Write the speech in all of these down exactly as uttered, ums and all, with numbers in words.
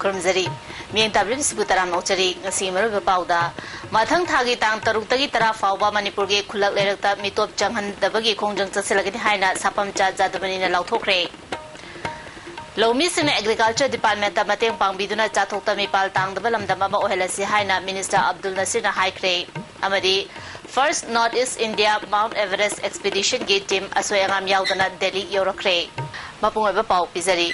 ꯈꯨꯔꯨꯝꯖꯔꯤ꯫ ꯃꯤꯠꯌꯦꯡ ꯇꯥꯕꯤꯔꯤꯕꯁꯤꯕꯨ ꯇꯔꯥꯝꯅ ꯑꯣꯛꯆꯔꯤ꯫ ꯉꯁꯤꯒꯤ ꯃꯔꯨꯑꯣꯏꯕ ꯄꯥꯎꯗ, ꯃꯊꯪ ꯊꯥꯒꯤ ꯇꯥꯡ ꯇꯔꯨꯛꯇꯒꯤ ꯇꯔꯥ ꯐꯥꯎꯕ ꯃꯅꯤꯄꯨꯔꯒꯤ ꯈꯨꯜꯂꯛ ꯂꯩꯔꯛꯇ ꯃꯤꯇꯣꯞ ꯆꯪꯍꯟꯗꯕꯒꯤ ꯈꯣꯡꯖꯪ ꯆꯠꯁꯤꯜꯂꯒꯅꯤ ꯍꯥꯏꯅ ꯁꯥꯐꯝꯆꯥ ꯖꯥꯗꯨꯃꯅꯤꯅ ꯂꯥꯎꯊꯣꯛꯈ꯭ꯔꯦ꯫ ꯂꯧꯃꯤꯁꯤꯡꯅ Agriculture Departmentꯇ ꯃꯇꯦꯡ ꯄꯥꯡꯕꯤꯗꯨꯅ ꯆꯥꯊꯣꯛꯇ ꯃꯤꯄꯥꯜ ꯇꯥꯡꯗꯕ ꯂꯝꯗꯝ ꯑꯃ ꯑꯣꯏꯍꯜꯂꯁꯤ ꯍꯥꯏꯅ Minister ꯑꯕꯗꯨꯜ ꯅꯁꯤꯔꯅ ꯍꯥꯏꯈ꯭ꯔꯦ꯫ ꯑꯃꯗꯤ First North East India Mount Everest Expeditionꯒꯤ team ꯑꯁꯣꯏ ꯑꯉꯥꯝ ꯌꯥꯎꯗꯅ ꯗꯦꯜꯂꯤ ꯌꯧꯔꯛꯈ꯭ꯔꯦ꯫ ꯃꯄꯨꯡ ꯑꯣꯏꯕ ꯄꯥꯎ ꯄꯤꯖꯔꯤ꯫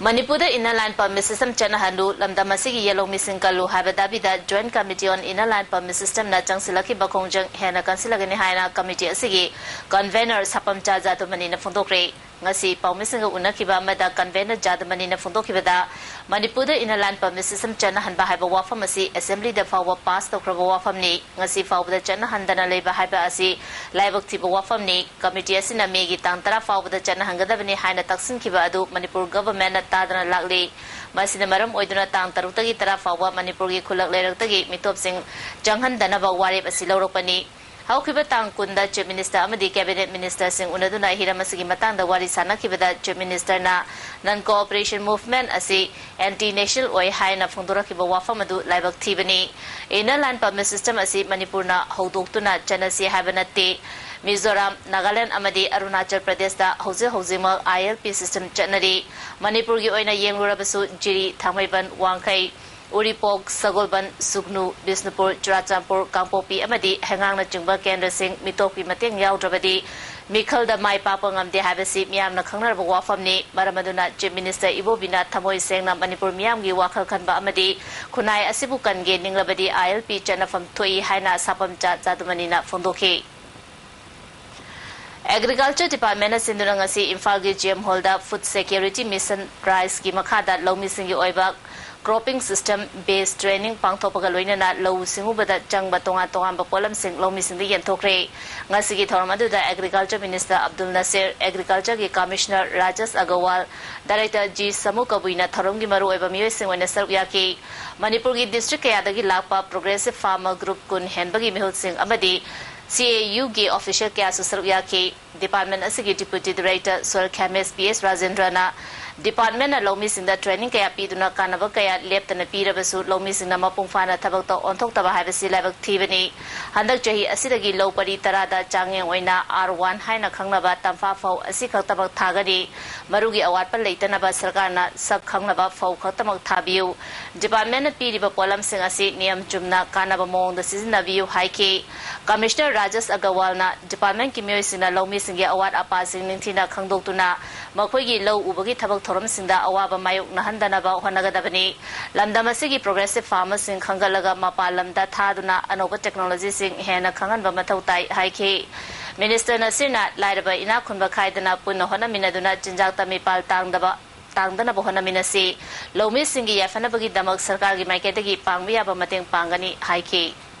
ꯃꯅꯤꯄꯨꯔꯗ Inner Line Permit System ꯆꯠꯅꯍꯜꯂꯨ, ꯂꯝꯗꯝ ꯑꯁꯤꯒꯤ ꯌꯦꯜꯍꯧꯃꯤꯁꯤꯡ ꯀꯜꯂꯨ ꯍꯥꯏꯕ ꯗꯥꯕꯤꯗ Joint Committee on Inner Line Permit Systemꯅ ꯆꯪꯁꯤꯜꯂꯛꯈꯤꯕ ꯈꯣꯡꯖꯪ ꯍꯦꯟꯅ ꯀꯟꯁꯤꯜꯂꯒꯅꯤ ꯍꯥꯏꯅ committee ꯑꯁꯤꯒꯤ convener ꯁꯥꯐꯝꯆꯥ ꯖꯥꯗꯨꯃꯅꯤꯅ ꯐꯣꯡꯗꯣꯛꯈ꯭ꯔꯦ꯫ ꯉꯁꯤ ꯄꯥꯎꯃꯤꯁꯤꯡꯒ ꯎꯅꯈꯤꯕ ꯑꯃꯗ convener ꯖꯥꯗꯨꯃꯅꯤꯅ ꯐꯣꯡꯗꯣꯛꯈꯤꯕꯗ, ꯃꯅꯤꯄꯨꯔꯗ Inner Line Permit System ꯆꯠꯅꯍꯟꯕ ꯍꯥꯏꯕ ꯋꯥꯐꯝ ꯑꯁꯤ Assemblyꯗ ꯐꯥꯎꯕ pass ꯇꯧꯈ꯭ꯔꯕ ꯋꯥꯐꯝꯅꯤ꯫ ꯉꯁꯤ ꯐꯥꯎꯕꯗ ꯆꯠꯅꯍꯟꯗꯅ ꯂꯩꯕ ꯍꯥꯏꯕ ꯑꯁꯤ ꯂꯥꯏꯕꯛ ꯊꯤꯕ ꯋꯥꯐꯝꯅꯤ꯫ Committee ꯑꯁꯤꯅ Mayꯒꯤ ꯇꯥꯡ ꯇꯔꯥ ꯐꯥꯎꯕꯗ ꯆꯠꯅꯍꯟꯒꯗꯕꯅꯤ ꯍꯥꯏꯅ ꯇꯛꯁꯤꯟꯈꯤꯕ ꯑꯗꯨ ꯃꯅꯤꯄꯨꯔ governmentꯅ ꯇꯥꯗꯅ ꯂꯥꯛꯂꯤ꯫ ꯃꯁꯤꯅ ꯃꯔꯝ ꯑꯣꯏꯗꯨꯅ ꯇꯥꯡ ꯇꯔꯨꯛꯇꯒꯤ ꯇꯔꯥ ꯐꯥꯎꯕ ꯃꯅꯤꯄꯨꯔꯒꯤ ꯈꯨꯜꯂꯛ ꯂꯩꯔꯛꯇꯒꯤ ꯃꯤꯇꯣꯞꯁꯤꯡ ꯆꯪꯍꯟꯗꯅꯕ ꯋꯥꯔꯦꯞ ꯑꯁꯤ ꯂꯧꯔꯛꯄꯅꯤ꯫ ꯍꯧꯈꯤꯕ ꯇꯥꯡ ꯀꯨꯟꯗ Chief Minister ꯑꯃꯗꯤ Cabinet Ministerꯁꯤꯡ ꯎꯅꯗꯨꯅ ꯍꯤꯔꯝ ꯑꯁꯤꯒꯤ ꯃꯇꯥꯡꯗ ꯋꯥꯔꯤ ꯁꯥꯅꯈꯤꯕꯗ Chief Ministerꯅ Non-Cooperation Movement ꯑꯁꯤ anti-national ꯑꯣꯏ ꯍꯥꯏꯅ ꯐꯣꯡꯗꯣꯔꯛꯈꯤꯕ ꯋꯥꯐꯝ ꯑꯗꯨ ꯂꯥꯏꯕꯛ ꯊꯤꯕꯅꯤ꯫ Inner Line Permit System ꯑꯁꯤ ꯃꯅꯤꯄꯨꯔꯅ ꯍꯧꯗꯣꯛꯇꯨꯅ ꯆꯠꯅꯁꯤ ꯍꯥꯏꯕ ꯅꯠꯇꯦ꯫ ꯃꯤꯖꯣꯔꯥꯝ, ꯅꯥꯒꯥꯂꯦꯟꯗ ꯑꯃꯗꯤ ꯑꯔꯨꯅꯥꯆꯜ ꯄ꯭ꯔꯗꯦꯁꯇ ꯍꯧꯖꯤꯛ ꯍꯧꯖꯤꯛꯃꯛ ILP system ꯆꯠꯅꯔꯤ꯫ ꯃꯅꯤꯄꯨꯔꯒꯤ ꯑꯣꯏꯅ ꯌꯦꯡꯂꯨꯔꯕꯁꯨ ꯖꯤꯔꯤ, ꯊꯥꯡꯃꯩꯕꯟ, ꯋꯥꯡꯈꯩ, ꯎꯔꯤꯄꯣꯛ, ꯁꯒꯣꯜꯕꯟ, ꯁꯨꯒꯅꯨ, ꯕꯤꯁꯅꯨꯄꯨꯔ, ꯆꯨꯔꯥꯆꯥꯟꯄꯨꯔ, ꯀꯥꯡꯄꯣꯛꯄꯤ ꯑꯃꯗꯤ ꯍꯩꯉꯥꯡꯅꯆꯤꯡꯕ ꯀꯦꯟꯗ꯭ꯔꯁꯤꯡ ꯃꯤꯇꯣꯞꯀꯤ ꯃꯇꯦꯡ ꯌꯥꯎꯗ꯭ꯔꯕꯗꯤ ꯃꯤꯈꯜꯗ ꯃꯥꯏ ꯄꯥꯛꯄ ꯉꯝꯗꯦ ꯍꯥꯏꯕꯁꯤ ꯃꯤꯌꯥꯝꯅ ꯈꯪꯅꯔꯕ ꯋꯥꯐꯝꯅꯤ꯫ ꯃꯔꯝ ꯑꯗꯨꯅ Chief Minister ꯏꯕꯣꯕꯤꯅ ꯊꯃꯣꯏ ꯁꯦꯡꯅ ꯃꯅꯤꯄꯨꯔ ꯃꯤꯌꯥꯝꯒꯤ ꯋꯥꯈꯜ ꯈꯟꯕ ꯑꯃꯗꯤ ꯈꯨꯟꯅꯥꯏ ꯑꯁꯤꯕꯨ ꯀꯟꯒꯦ ꯅꯤꯡꯂꯕꯗꯤ ILP ꯆꯠꯅꯐꯝ ꯊꯣꯛꯏ ꯍꯥꯏꯅ ꯁꯥꯐꯝꯆꯥ ꯖꯥꯗꯨꯃꯅꯤꯅ ꯐꯣꯡꯗꯣꯛꯈꯤ꯫ Agriculture Departmentꯅ ꯁꯤꯟꯗꯨꯅ ꯉꯁꯤ ꯏꯝꯐꯥꯜꯒꯤ GM Hallꯗ Food Security Mission RISEꯀꯤ ꯃꯈꯥꯗ ꯂꯧꯃꯤꯁꯤꯡꯒꯤ ꯑꯣꯏꯕ cropping system based training ꯄꯥꯡꯊꯣꯛꯄꯒ ꯂꯣꯏꯅꯅ ꯂꯧꯎ ꯁꯤꯡꯎꯕꯗ ꯆꯪꯕ ꯇꯣꯉꯥꯟ ꯇꯣꯉꯥꯟꯕ ꯄꯣꯠꯂꯝꯁꯤꯡ ꯂꯧꯃꯤꯁꯤꯡꯗ ꯌꯦꯟꯊꯣꯛꯈ꯭ꯔꯦ꯫ ꯉꯁꯤꯒꯤ ꯊꯧꯔꯝ ꯑꯗꯨꯗ Agriculture Minister ꯑꯕꯗꯨꯜ ꯅꯁꯤꯔ, Agricultureꯒꯤ Commissioner Rajesh Agarwal, Director G Samu ꯀꯕꯨꯏꯅ ꯊꯧꯔꯝꯒꯤ ꯃꯔꯨꯑꯣꯏꯕ ꯃꯤꯑꯣꯏꯁꯤꯡ ꯑꯣꯏꯅ ꯁꯔꯨꯛ ꯌꯥꯈꯤ꯫ ꯃꯅꯤꯄꯨꯔꯒꯤ district ꯀꯌꯥꯗꯒꯤ ꯂꯥꯛꯄ progressive farmer group ꯀꯨꯟ ꯍꯦꯟꯕꯒꯤ ꯃꯤꯍꯨꯠꯁꯤꯡ ꯑꯃꯗꯤ CAUꯒꯤ official ꯀꯌꯥꯁꯨ ꯁꯔꯨꯛ ꯌꯥꯈꯤ꯫ Department ꯑꯁꯤꯒꯤ Deputy Director Soil Chemist P S ꯔꯥꯖꯦꯟꯗ꯭ꯔꯅ Departmentꯅ ꯂꯧꯃꯤꯁꯤꯡꯗ training ꯀꯌꯥ ꯄꯤꯗꯨꯅ ꯀꯥꯟꯅꯕ ꯀꯌꯥ ꯂꯦꯞꯇꯅ ꯄꯤꯔꯕꯁꯨ ꯂꯧꯃꯤꯁꯤꯡꯅ ꯃꯄꯨꯡ ꯐꯥꯅ ꯊꯕꯛꯇ ꯑꯣꯟꯊꯣꯛꯇꯕ ꯍꯥꯏꯕꯁꯤ ꯂꯥꯏꯕꯛ ꯊꯤꯕꯅꯤ꯫ ꯍꯟꯗꯛ ꯆꯍꯤ ꯑꯁꯤꯗꯒꯤ ꯂꯧ ꯄꯔꯤ ꯇꯔꯥꯗ ꯆꯥꯡꯌꯦꯡ ꯑꯣꯏꯅ R one ꯍꯥꯏꯅ ꯈꯪꯅꯕ ꯇꯝꯐꯥ ꯐꯧ ꯑꯁꯤ ꯈꯛꯇꯃꯛ ꯊꯥꯒꯅꯤ꯫ ꯃꯔꯨꯒꯤ ꯑꯋꯥꯠꯄ ꯂꯩꯇꯅꯕ ꯁꯔꯀꯥꯔꯅ ꯁꯛ ꯈꯪꯅꯕ ꯐꯧ ꯈꯛꯇꯃꯛ ꯊꯥꯕꯤꯌꯨ꯫ Departmentꯅ ꯄꯤꯔꯤꯕ ꯄꯣꯠꯂꯝꯁꯤꯡ ꯑꯁꯤ ꯅꯤꯌꯝ ꯆꯨꯝꯅ ꯀꯥꯟꯅꯕ ꯃꯑꯣꯡꯗ ꯁꯤꯖꯤꯟꯅꯕꯤꯌꯨ ꯍꯥꯏꯈꯤ꯫ Commissioner ꯔꯥꯖꯦꯁ ꯑꯒꯔꯋꯥꯜꯅ departmentꯀꯤ ꯃꯤꯑꯣꯏꯁꯤꯡꯅ ꯂꯧꯃꯤꯁꯤꯡꯒꯤ ꯑꯋꯥꯠ ꯑꯄꯥꯁꯤꯡ ꯅꯤꯡꯊꯤꯅ ꯈꯪꯗꯣꯛꯇꯨꯅ ꯃꯈꯣꯏꯒꯤ ꯂꯧ ꯎꯕꯒꯤ ꯊꯕꯛ ꯊꯧꯔꯝꯁꯤꯡꯗ ꯑꯋꯥꯕ ꯃꯥꯌꯣꯛꯅꯍꯟꯗꯅꯕ ꯍꯣꯠꯅꯒꯗꯕꯅꯤ꯫ ꯂꯝꯗꯝ ꯑꯁꯤꯒꯤ progressive farmerꯁꯤꯡ ꯈꯪꯒꯠꯂꯒ ꯃꯄꯥꯟ ꯂꯝꯗ ꯊꯥꯗꯨꯅ ꯑꯅꯧꯕ technologyꯁꯤꯡ ꯍꯦꯟꯅ ꯈꯪꯍꯟꯕ ꯃꯊꯧ ꯇꯥꯏ ꯍꯥꯏꯈꯤ꯫ Minister ꯅꯁꯤꯔꯅ ꯂꯥꯏꯔꯕ ꯏꯅꯥꯛ ꯈꯨꯟꯕ ꯈꯥꯏꯗꯅ ꯄꯨꯟꯅ ꯍꯣꯠꯅꯃꯤꯟꯅꯗꯨꯅ ꯆꯤꯟꯖꯥꯛꯇ ꯃꯤꯄꯥꯜ ꯇꯥꯡꯗꯕ, ꯇꯥꯡꯗꯅꯕ ꯍꯣꯠꯅꯃꯤꯟꯅꯁꯤ꯫ ꯂꯧꯃꯤꯁꯤꯡꯒꯤ ꯌꯥꯏꯐꯅꯕꯒꯤꯗꯃꯛ ꯁꯔꯀꯥꯔꯒꯤ ꯃꯥꯏꯀꯩꯗꯒꯤ ꯄꯥꯡꯕ ꯌꯥꯕ ꯃꯇꯦꯡ ꯄꯥꯡꯒꯅꯤ ꯍꯥꯏꯈꯤ꯫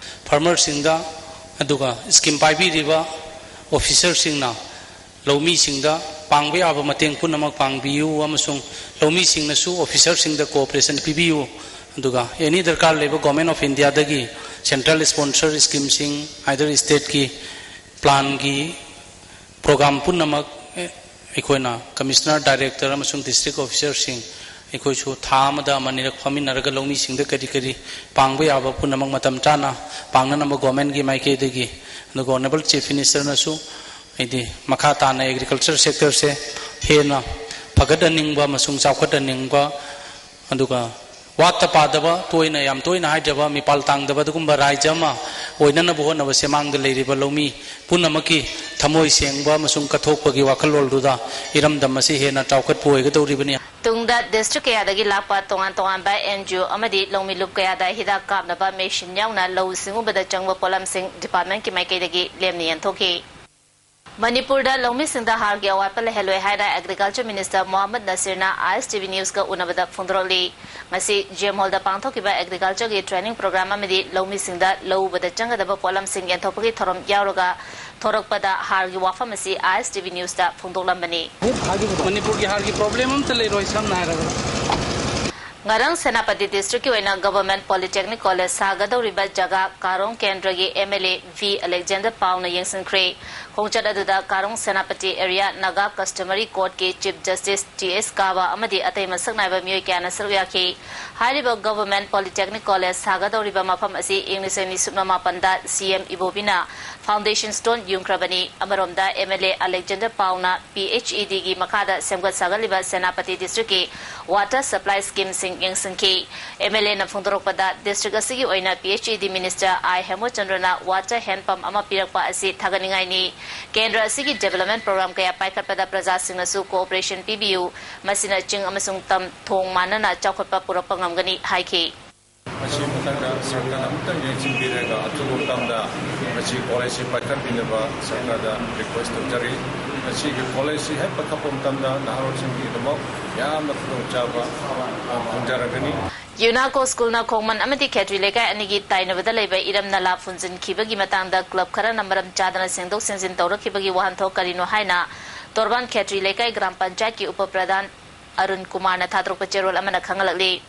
Farmerꯁꯤꯡꯗ ꯑꯗꯨꯒ scheme ꯄꯥꯏꯕꯤꯔꯤꯕ officerꯁꯤꯡꯅ ꯂꯧꯃꯤꯁꯤꯡꯗ ꯄꯥꯡꯕ ꯌꯥꯕ ꯃꯇꯦꯡ ꯄꯨꯝꯅꯃꯛ ꯄꯥꯡꯕꯤꯌꯨ ꯑꯃꯁꯨꯡ ꯂꯧꯃꯤꯁꯤꯡꯅꯁꯨ officerꯁꯤꯡꯗ cooperation ꯄꯤꯕꯤꯌꯨ꯫ ꯑꯗꯨꯒ any ꯗꯔꯀꯥꯔ ꯂꯩꯕ Government of Indiaꯗꯒꯤ central sponsor schemeꯁꯤꯡ, either stateꯀꯤ planꯒꯤ program ꯄꯨꯝꯅꯃꯛ, ꯑꯦ, ꯑꯩꯈꯣꯏꯅ Commissioner, Director ꯑꯃꯁꯨꯡ district officerꯁꯤꯡ ꯑꯩꯈꯣꯏꯁꯨ ꯊꯥ ꯑꯃꯗ ꯑꯃ ꯑꯅꯤꯔꯛ ꯐꯝꯃꯤꯟꯅꯔꯒ ꯂꯧꯃꯤꯁꯤꯡꯗ ꯀꯔꯤ ꯀꯔꯤ ꯄꯥꯡꯕ ꯌꯥꯕ ꯄꯨꯝꯅꯃꯛ ꯃꯇꯝ ꯆꯥꯅ ꯄꯥꯡꯅꯅꯕ governmentꯀꯤ ꯃꯥꯏꯀꯩꯗꯒꯤ, ꯑꯗꯨꯒ Honourable Chief Ministerꯅꯁꯨ ꯍꯥꯏꯗꯤ ꯃꯈꯥ ꯇꯥꯅ agriculture sectorꯁꯦ ꯍꯦꯟꯅ ꯐꯒꯠꯍꯟꯅꯤꯡꯕ ꯑꯃꯁꯨꯡ ꯆꯥꯎꯈꯠꯍꯟꯅꯤꯡꯕ, ꯑꯗꯨꯒ ꯋꯥꯠꯇ ꯄꯥꯗꯕ, ꯇꯣꯏꯅ, ꯌꯥꯝ ꯇꯣꯏꯅ ꯍꯥꯏꯗ꯭ꯔꯕ, ꯃꯤꯄꯥꯜ ꯇꯥꯡꯗꯕ ꯑꯗꯨꯒꯨꯝꯕ ꯔꯥꯏꯖ ꯑꯃ ꯑꯣꯏꯅꯅꯕ ꯍꯣꯠꯅꯕꯁꯦ ꯃꯥꯡꯗ ꯂꯩꯔꯤꯕ ꯂꯧꯃꯤ ꯄꯨꯝꯅꯃꯛꯀꯤ ꯊꯃꯣꯏ ꯁꯦꯡꯕ ꯑꯃꯁꯨꯡ ꯀꯠꯊꯣꯛꯄꯒꯤ ꯋꯥꯈꯜꯂꯣꯟꯗꯨꯗ ꯏꯔꯝꯗꯝ ꯑꯁꯤ ꯍꯦꯟꯅ ꯆꯥꯎꯈꯠꯄ ꯑꯣꯏꯒꯗꯧꯔꯤꯕꯅꯤ꯫ ꯇꯨꯡꯗ district ꯀꯌꯥꯗꯒꯤ ꯂꯥꯛꯄ ꯇꯣꯉꯥꯟ ꯇꯣꯉꯥꯟꯕ NGO ꯑꯃꯗꯤ ꯂꯧꯃꯤ ꯂꯨꯞ ꯀꯌꯥꯗ ꯍꯤꯗꯥꯛ ꯀꯥꯞꯅꯕ machine ꯌꯥꯎꯅ ꯂꯧꯎ ꯁꯤꯡꯎꯕꯗ ꯆꯪꯕ ꯄꯣꯠꯂꯝꯁꯤꯡ departmentꯀꯤ ꯃꯥꯏꯀꯩꯗꯒꯤ ꯂꯦꯝꯅ ꯌꯦꯟꯊꯣꯛꯈꯤ꯫ ꯃꯅꯤꯄꯨꯔꯗ ꯂꯧꯃꯤꯁꯤꯡꯗ ꯍꯥꯔꯒꯤ ꯑꯋꯥꯠꯄ ꯂꯩꯍꯜꯂꯣꯏ ꯍꯥꯏꯅ Agriculture Minister ꯃꯣꯍꯝꯃꯗ ꯅꯁꯤꯔꯅ ISTV Newsꯀ ꯎꯅꯕꯗ ꯐꯣꯡꯗꯣꯔꯛꯂꯤ꯫ ꯉꯁꯤ GM Hallꯗ ꯄꯥꯡꯊꯣꯛꯈꯤꯕ Agricultureꯒꯤ training program ꯑꯃꯗꯤ ꯂꯧꯃꯤꯁꯤꯡꯗ ꯂꯧ ꯎꯕꯗ ꯆꯪꯒꯗꯕ ꯄꯣꯠꯂꯝꯁꯤꯡ ꯌꯦꯟꯊꯣꯛꯄꯒꯤ ꯊꯧꯔꯝ ꯌꯥꯎꯔꯒ ꯊꯣꯔꯛꯄꯗ ꯍꯥꯔꯒꯤ ꯋꯥꯐꯝ ꯑꯁꯤ ISTV Newsꯇ ꯐꯣꯡꯗꯣꯛꯂꯝꯕꯅꯤ꯫ ꯃꯅꯤꯄꯨꯔꯒꯤ ꯍꯥꯔꯒꯤ problem ꯑꯝꯇ ꯂꯩꯔꯣꯏ, ꯁꯝꯅ ꯍꯥꯏꯔꯕꯗ꯫ ꯉꯔꯥꯡ ꯁꯦꯅꯥꯄꯇꯤ ꯗꯤꯁꯇ꯭ꯔꯤꯛꯀꯤ ꯑꯣꯏꯅ ꯒꯚꯔꯟꯃꯦꯟꯠ ꯄꯣꯂꯤꯇꯦꯛꯅꯤꯛ ꯀꯣꯂꯦꯖ ꯁꯥꯒꯗꯧꯔꯤꯕ ꯖꯒꯥ ꯀꯥꯔꯣꯡ ꯀꯦꯟꯗ꯭ꯔꯒꯤ M L A V Alexander ꯄꯥꯎꯅ ꯌꯦꯡꯁꯤꯟꯈ꯭ꯔꯦ꯫ ꯈꯣꯡꯆꯠ ꯑꯗꯨꯗ ꯀꯥꯔꯣꯡ ꯁꯦꯅꯥꯄꯇꯤ ꯑꯦꯔꯤꯌꯥ ꯅꯥꯒꯥ ꯀꯁꯇꯃꯔꯤ ꯀꯣꯔꯠꯀꯤ chief justice T S Kaba ꯑꯃꯗꯤ ꯑꯇꯩ ꯃꯁꯛ ꯅꯥꯏꯕ ꯃꯤꯑꯣꯏ ꯀꯌꯥꯅ ꯁꯔꯨꯛ ꯌꯥꯈꯤ꯫ ꯍꯥꯏꯔꯤꯕ ꯒꯚꯔꯟꯃꯦꯟꯠ ꯄꯣꯂꯤꯇꯦꯛꯅꯤꯛ ꯀꯣꯂꯦꯖ ꯁꯥꯒꯗꯧꯔꯤꯕ ꯃꯐꯝ ꯑꯁꯤ ꯏꯪ ꯂꯤꯁꯤꯡ ꯑꯅꯤ ꯁꯨꯞꯅ ꯃꯥꯄꯟꯗ ꯁꯤ ꯑꯦꯝ ꯏꯕꯣꯕꯤꯅ ꯐꯥꯎꯟꯗꯦꯁꯟ ꯁ꯭ꯇꯣꯟ ꯌꯨꯡꯈ꯭ꯔꯕꯅꯤ꯫ ꯑꯃꯔꯣꯝꯗ ꯑꯦꯝ ꯑꯦꯜ ꯑꯦ ꯑꯂꯦꯛꯖꯦꯟꯗꯔ ꯄꯥꯎꯅ ꯄꯤ ꯑꯩꯆ ꯏ ꯗꯤꯒꯤ ꯃꯈꯥꯗ ꯁꯦꯝꯒꯠ ꯁꯥꯒꯠꯂꯤꯕ ꯁꯦꯅꯥꯄꯇꯤ ꯗꯤꯁꯇ꯭ꯔꯤꯛꯀꯤ ꯋꯥꯇꯔ ꯁꯄ꯭ꯂꯥꯏ ꯁ꯭ꯀꯤꯝꯁꯤꯡ ꯌꯦꯡꯁꯤꯟꯈꯤ꯫ ꯑꯦꯝ ꯑꯦꯜ ꯑꯦꯅ ꯐꯣꯡꯗꯣꯔꯛꯄꯗ, ꯗꯤꯁꯇ꯭ꯔꯤꯛ ꯑꯁꯤꯒꯤ ꯑꯣꯏꯅ ꯄꯤ ꯑꯩꯆ ꯏ ꯗꯤ ꯃꯤꯅꯤꯁꯇꯔ ꯑꯥꯏ ꯍꯦꯃꯆꯟꯗ꯭ꯔꯅ ꯋꯥꯇꯔ ꯍꯦꯟ ꯄꯝꯞ ꯑꯃ ꯄꯤꯔꯛꯄ ꯑꯁꯤ ꯊꯥꯒꯠꯅꯤꯡꯉꯥꯏꯅꯤ꯫ ꯀꯦꯟꯗ꯭ꯔ ꯑꯁꯤꯒꯤ ꯗꯤꯕꯦꯂꯞꯃꯦꯟꯠ ꯄ꯭ꯔꯣꯒ꯭ꯔꯥꯝ ꯀꯌꯥ ꯄꯥꯏꯈꯠꯄꯗ ꯄ꯭ꯔꯖꯥꯁꯤꯡꯅꯁꯨ ꯀꯣꯑꯣꯄꯔꯦꯁꯟ ꯄꯤꯕꯤꯌꯨ, ꯃꯁꯤꯅ ꯆꯤꯡ ꯑꯃꯁꯨꯡ ꯇꯝ ꯊꯣꯡ ꯃꯥꯟꯅꯅ ꯆꯥꯎꯈꯠꯄ ꯄꯨꯔꯛꯄ ꯉꯝꯒꯅꯤ ꯍꯥꯏꯈꯤ꯫ ꯃꯁꯤ ꯃꯊꯪꯗ ꯁꯔꯀꯥꯔꯅ ꯑꯃꯨꯛꯇꯪ ꯌꯦꯡꯁꯤꯟꯕꯤꯔꯒ ꯑꯊꯨꯕ ꯃꯇꯝꯗ ꯃꯁꯤ ꯀꯣꯂꯦꯖꯁꯤ ꯄꯥꯏꯈꯠꯄꯤꯅꯕ ꯁꯔꯀꯥꯔꯗ ꯔꯤꯀ꯭ꯋꯦꯁ ꯇꯧꯖꯔꯤ꯫ ꯃꯁꯤꯒꯤ ꯀꯣꯂꯦꯖꯁꯤ ꯍꯦꯛ ꯄꯥꯏꯈꯠꯄ ꯃꯇꯝꯗ ꯅꯍꯥꯔꯣꯜꯁꯤꯡꯒꯤꯗꯃꯛ ꯌꯥꯝꯅ ꯈꯨꯗꯣꯡꯆꯥꯕ, ꯑ, ꯐꯪꯖꯔꯒꯅꯤ꯫ ꯌꯨꯅꯥꯀꯣ ꯁ꯭ꯀꯨꯜꯅ ꯈꯣꯡꯃꯟ ꯑꯃꯗꯤ ꯈꯦꯇ꯭ꯔꯤ ꯂꯩꯀꯥꯏ ꯑꯅꯤꯒꯤ ꯇꯥꯏꯅꯕꯗ ꯂꯩꯕ ꯏꯔꯝ ꯅꯂꯥ ꯐꯨꯟꯖꯤꯟꯈꯤꯕꯒꯤ ꯃꯇꯥꯡꯗ ꯀ꯭ꯂꯕ ꯈꯔꯅ ꯃꯔꯝ ꯆꯥꯗꯅ ꯁꯦꯡꯗꯣꯛ ꯁꯦꯡꯖꯤꯟ ꯇꯧꯔꯛꯈꯤꯕꯒꯤ ꯋꯥꯍꯟꯊꯣꯛ ꯀꯔꯤꯅꯣ ꯍꯥꯏꯅ ꯇꯣꯔꯕꯥꯟ ꯈꯦꯇ꯭ꯔꯤ ꯂꯩꯀꯥꯏ ꯒ꯭ꯔꯥꯝ ꯄꯟꯆꯥꯌꯠꯀꯤ ꯎꯄ ꯄ꯭ꯔꯙꯥꯟ ꯑꯔꯨꯟ ꯀꯨꯃꯥꯔꯅ ꯊꯥꯗꯣꯔꯛꯄ ꯆꯦꯔꯣꯜ ꯑꯃꯅ ꯈꯪꯍꯜꯂꯛꯂꯤ꯫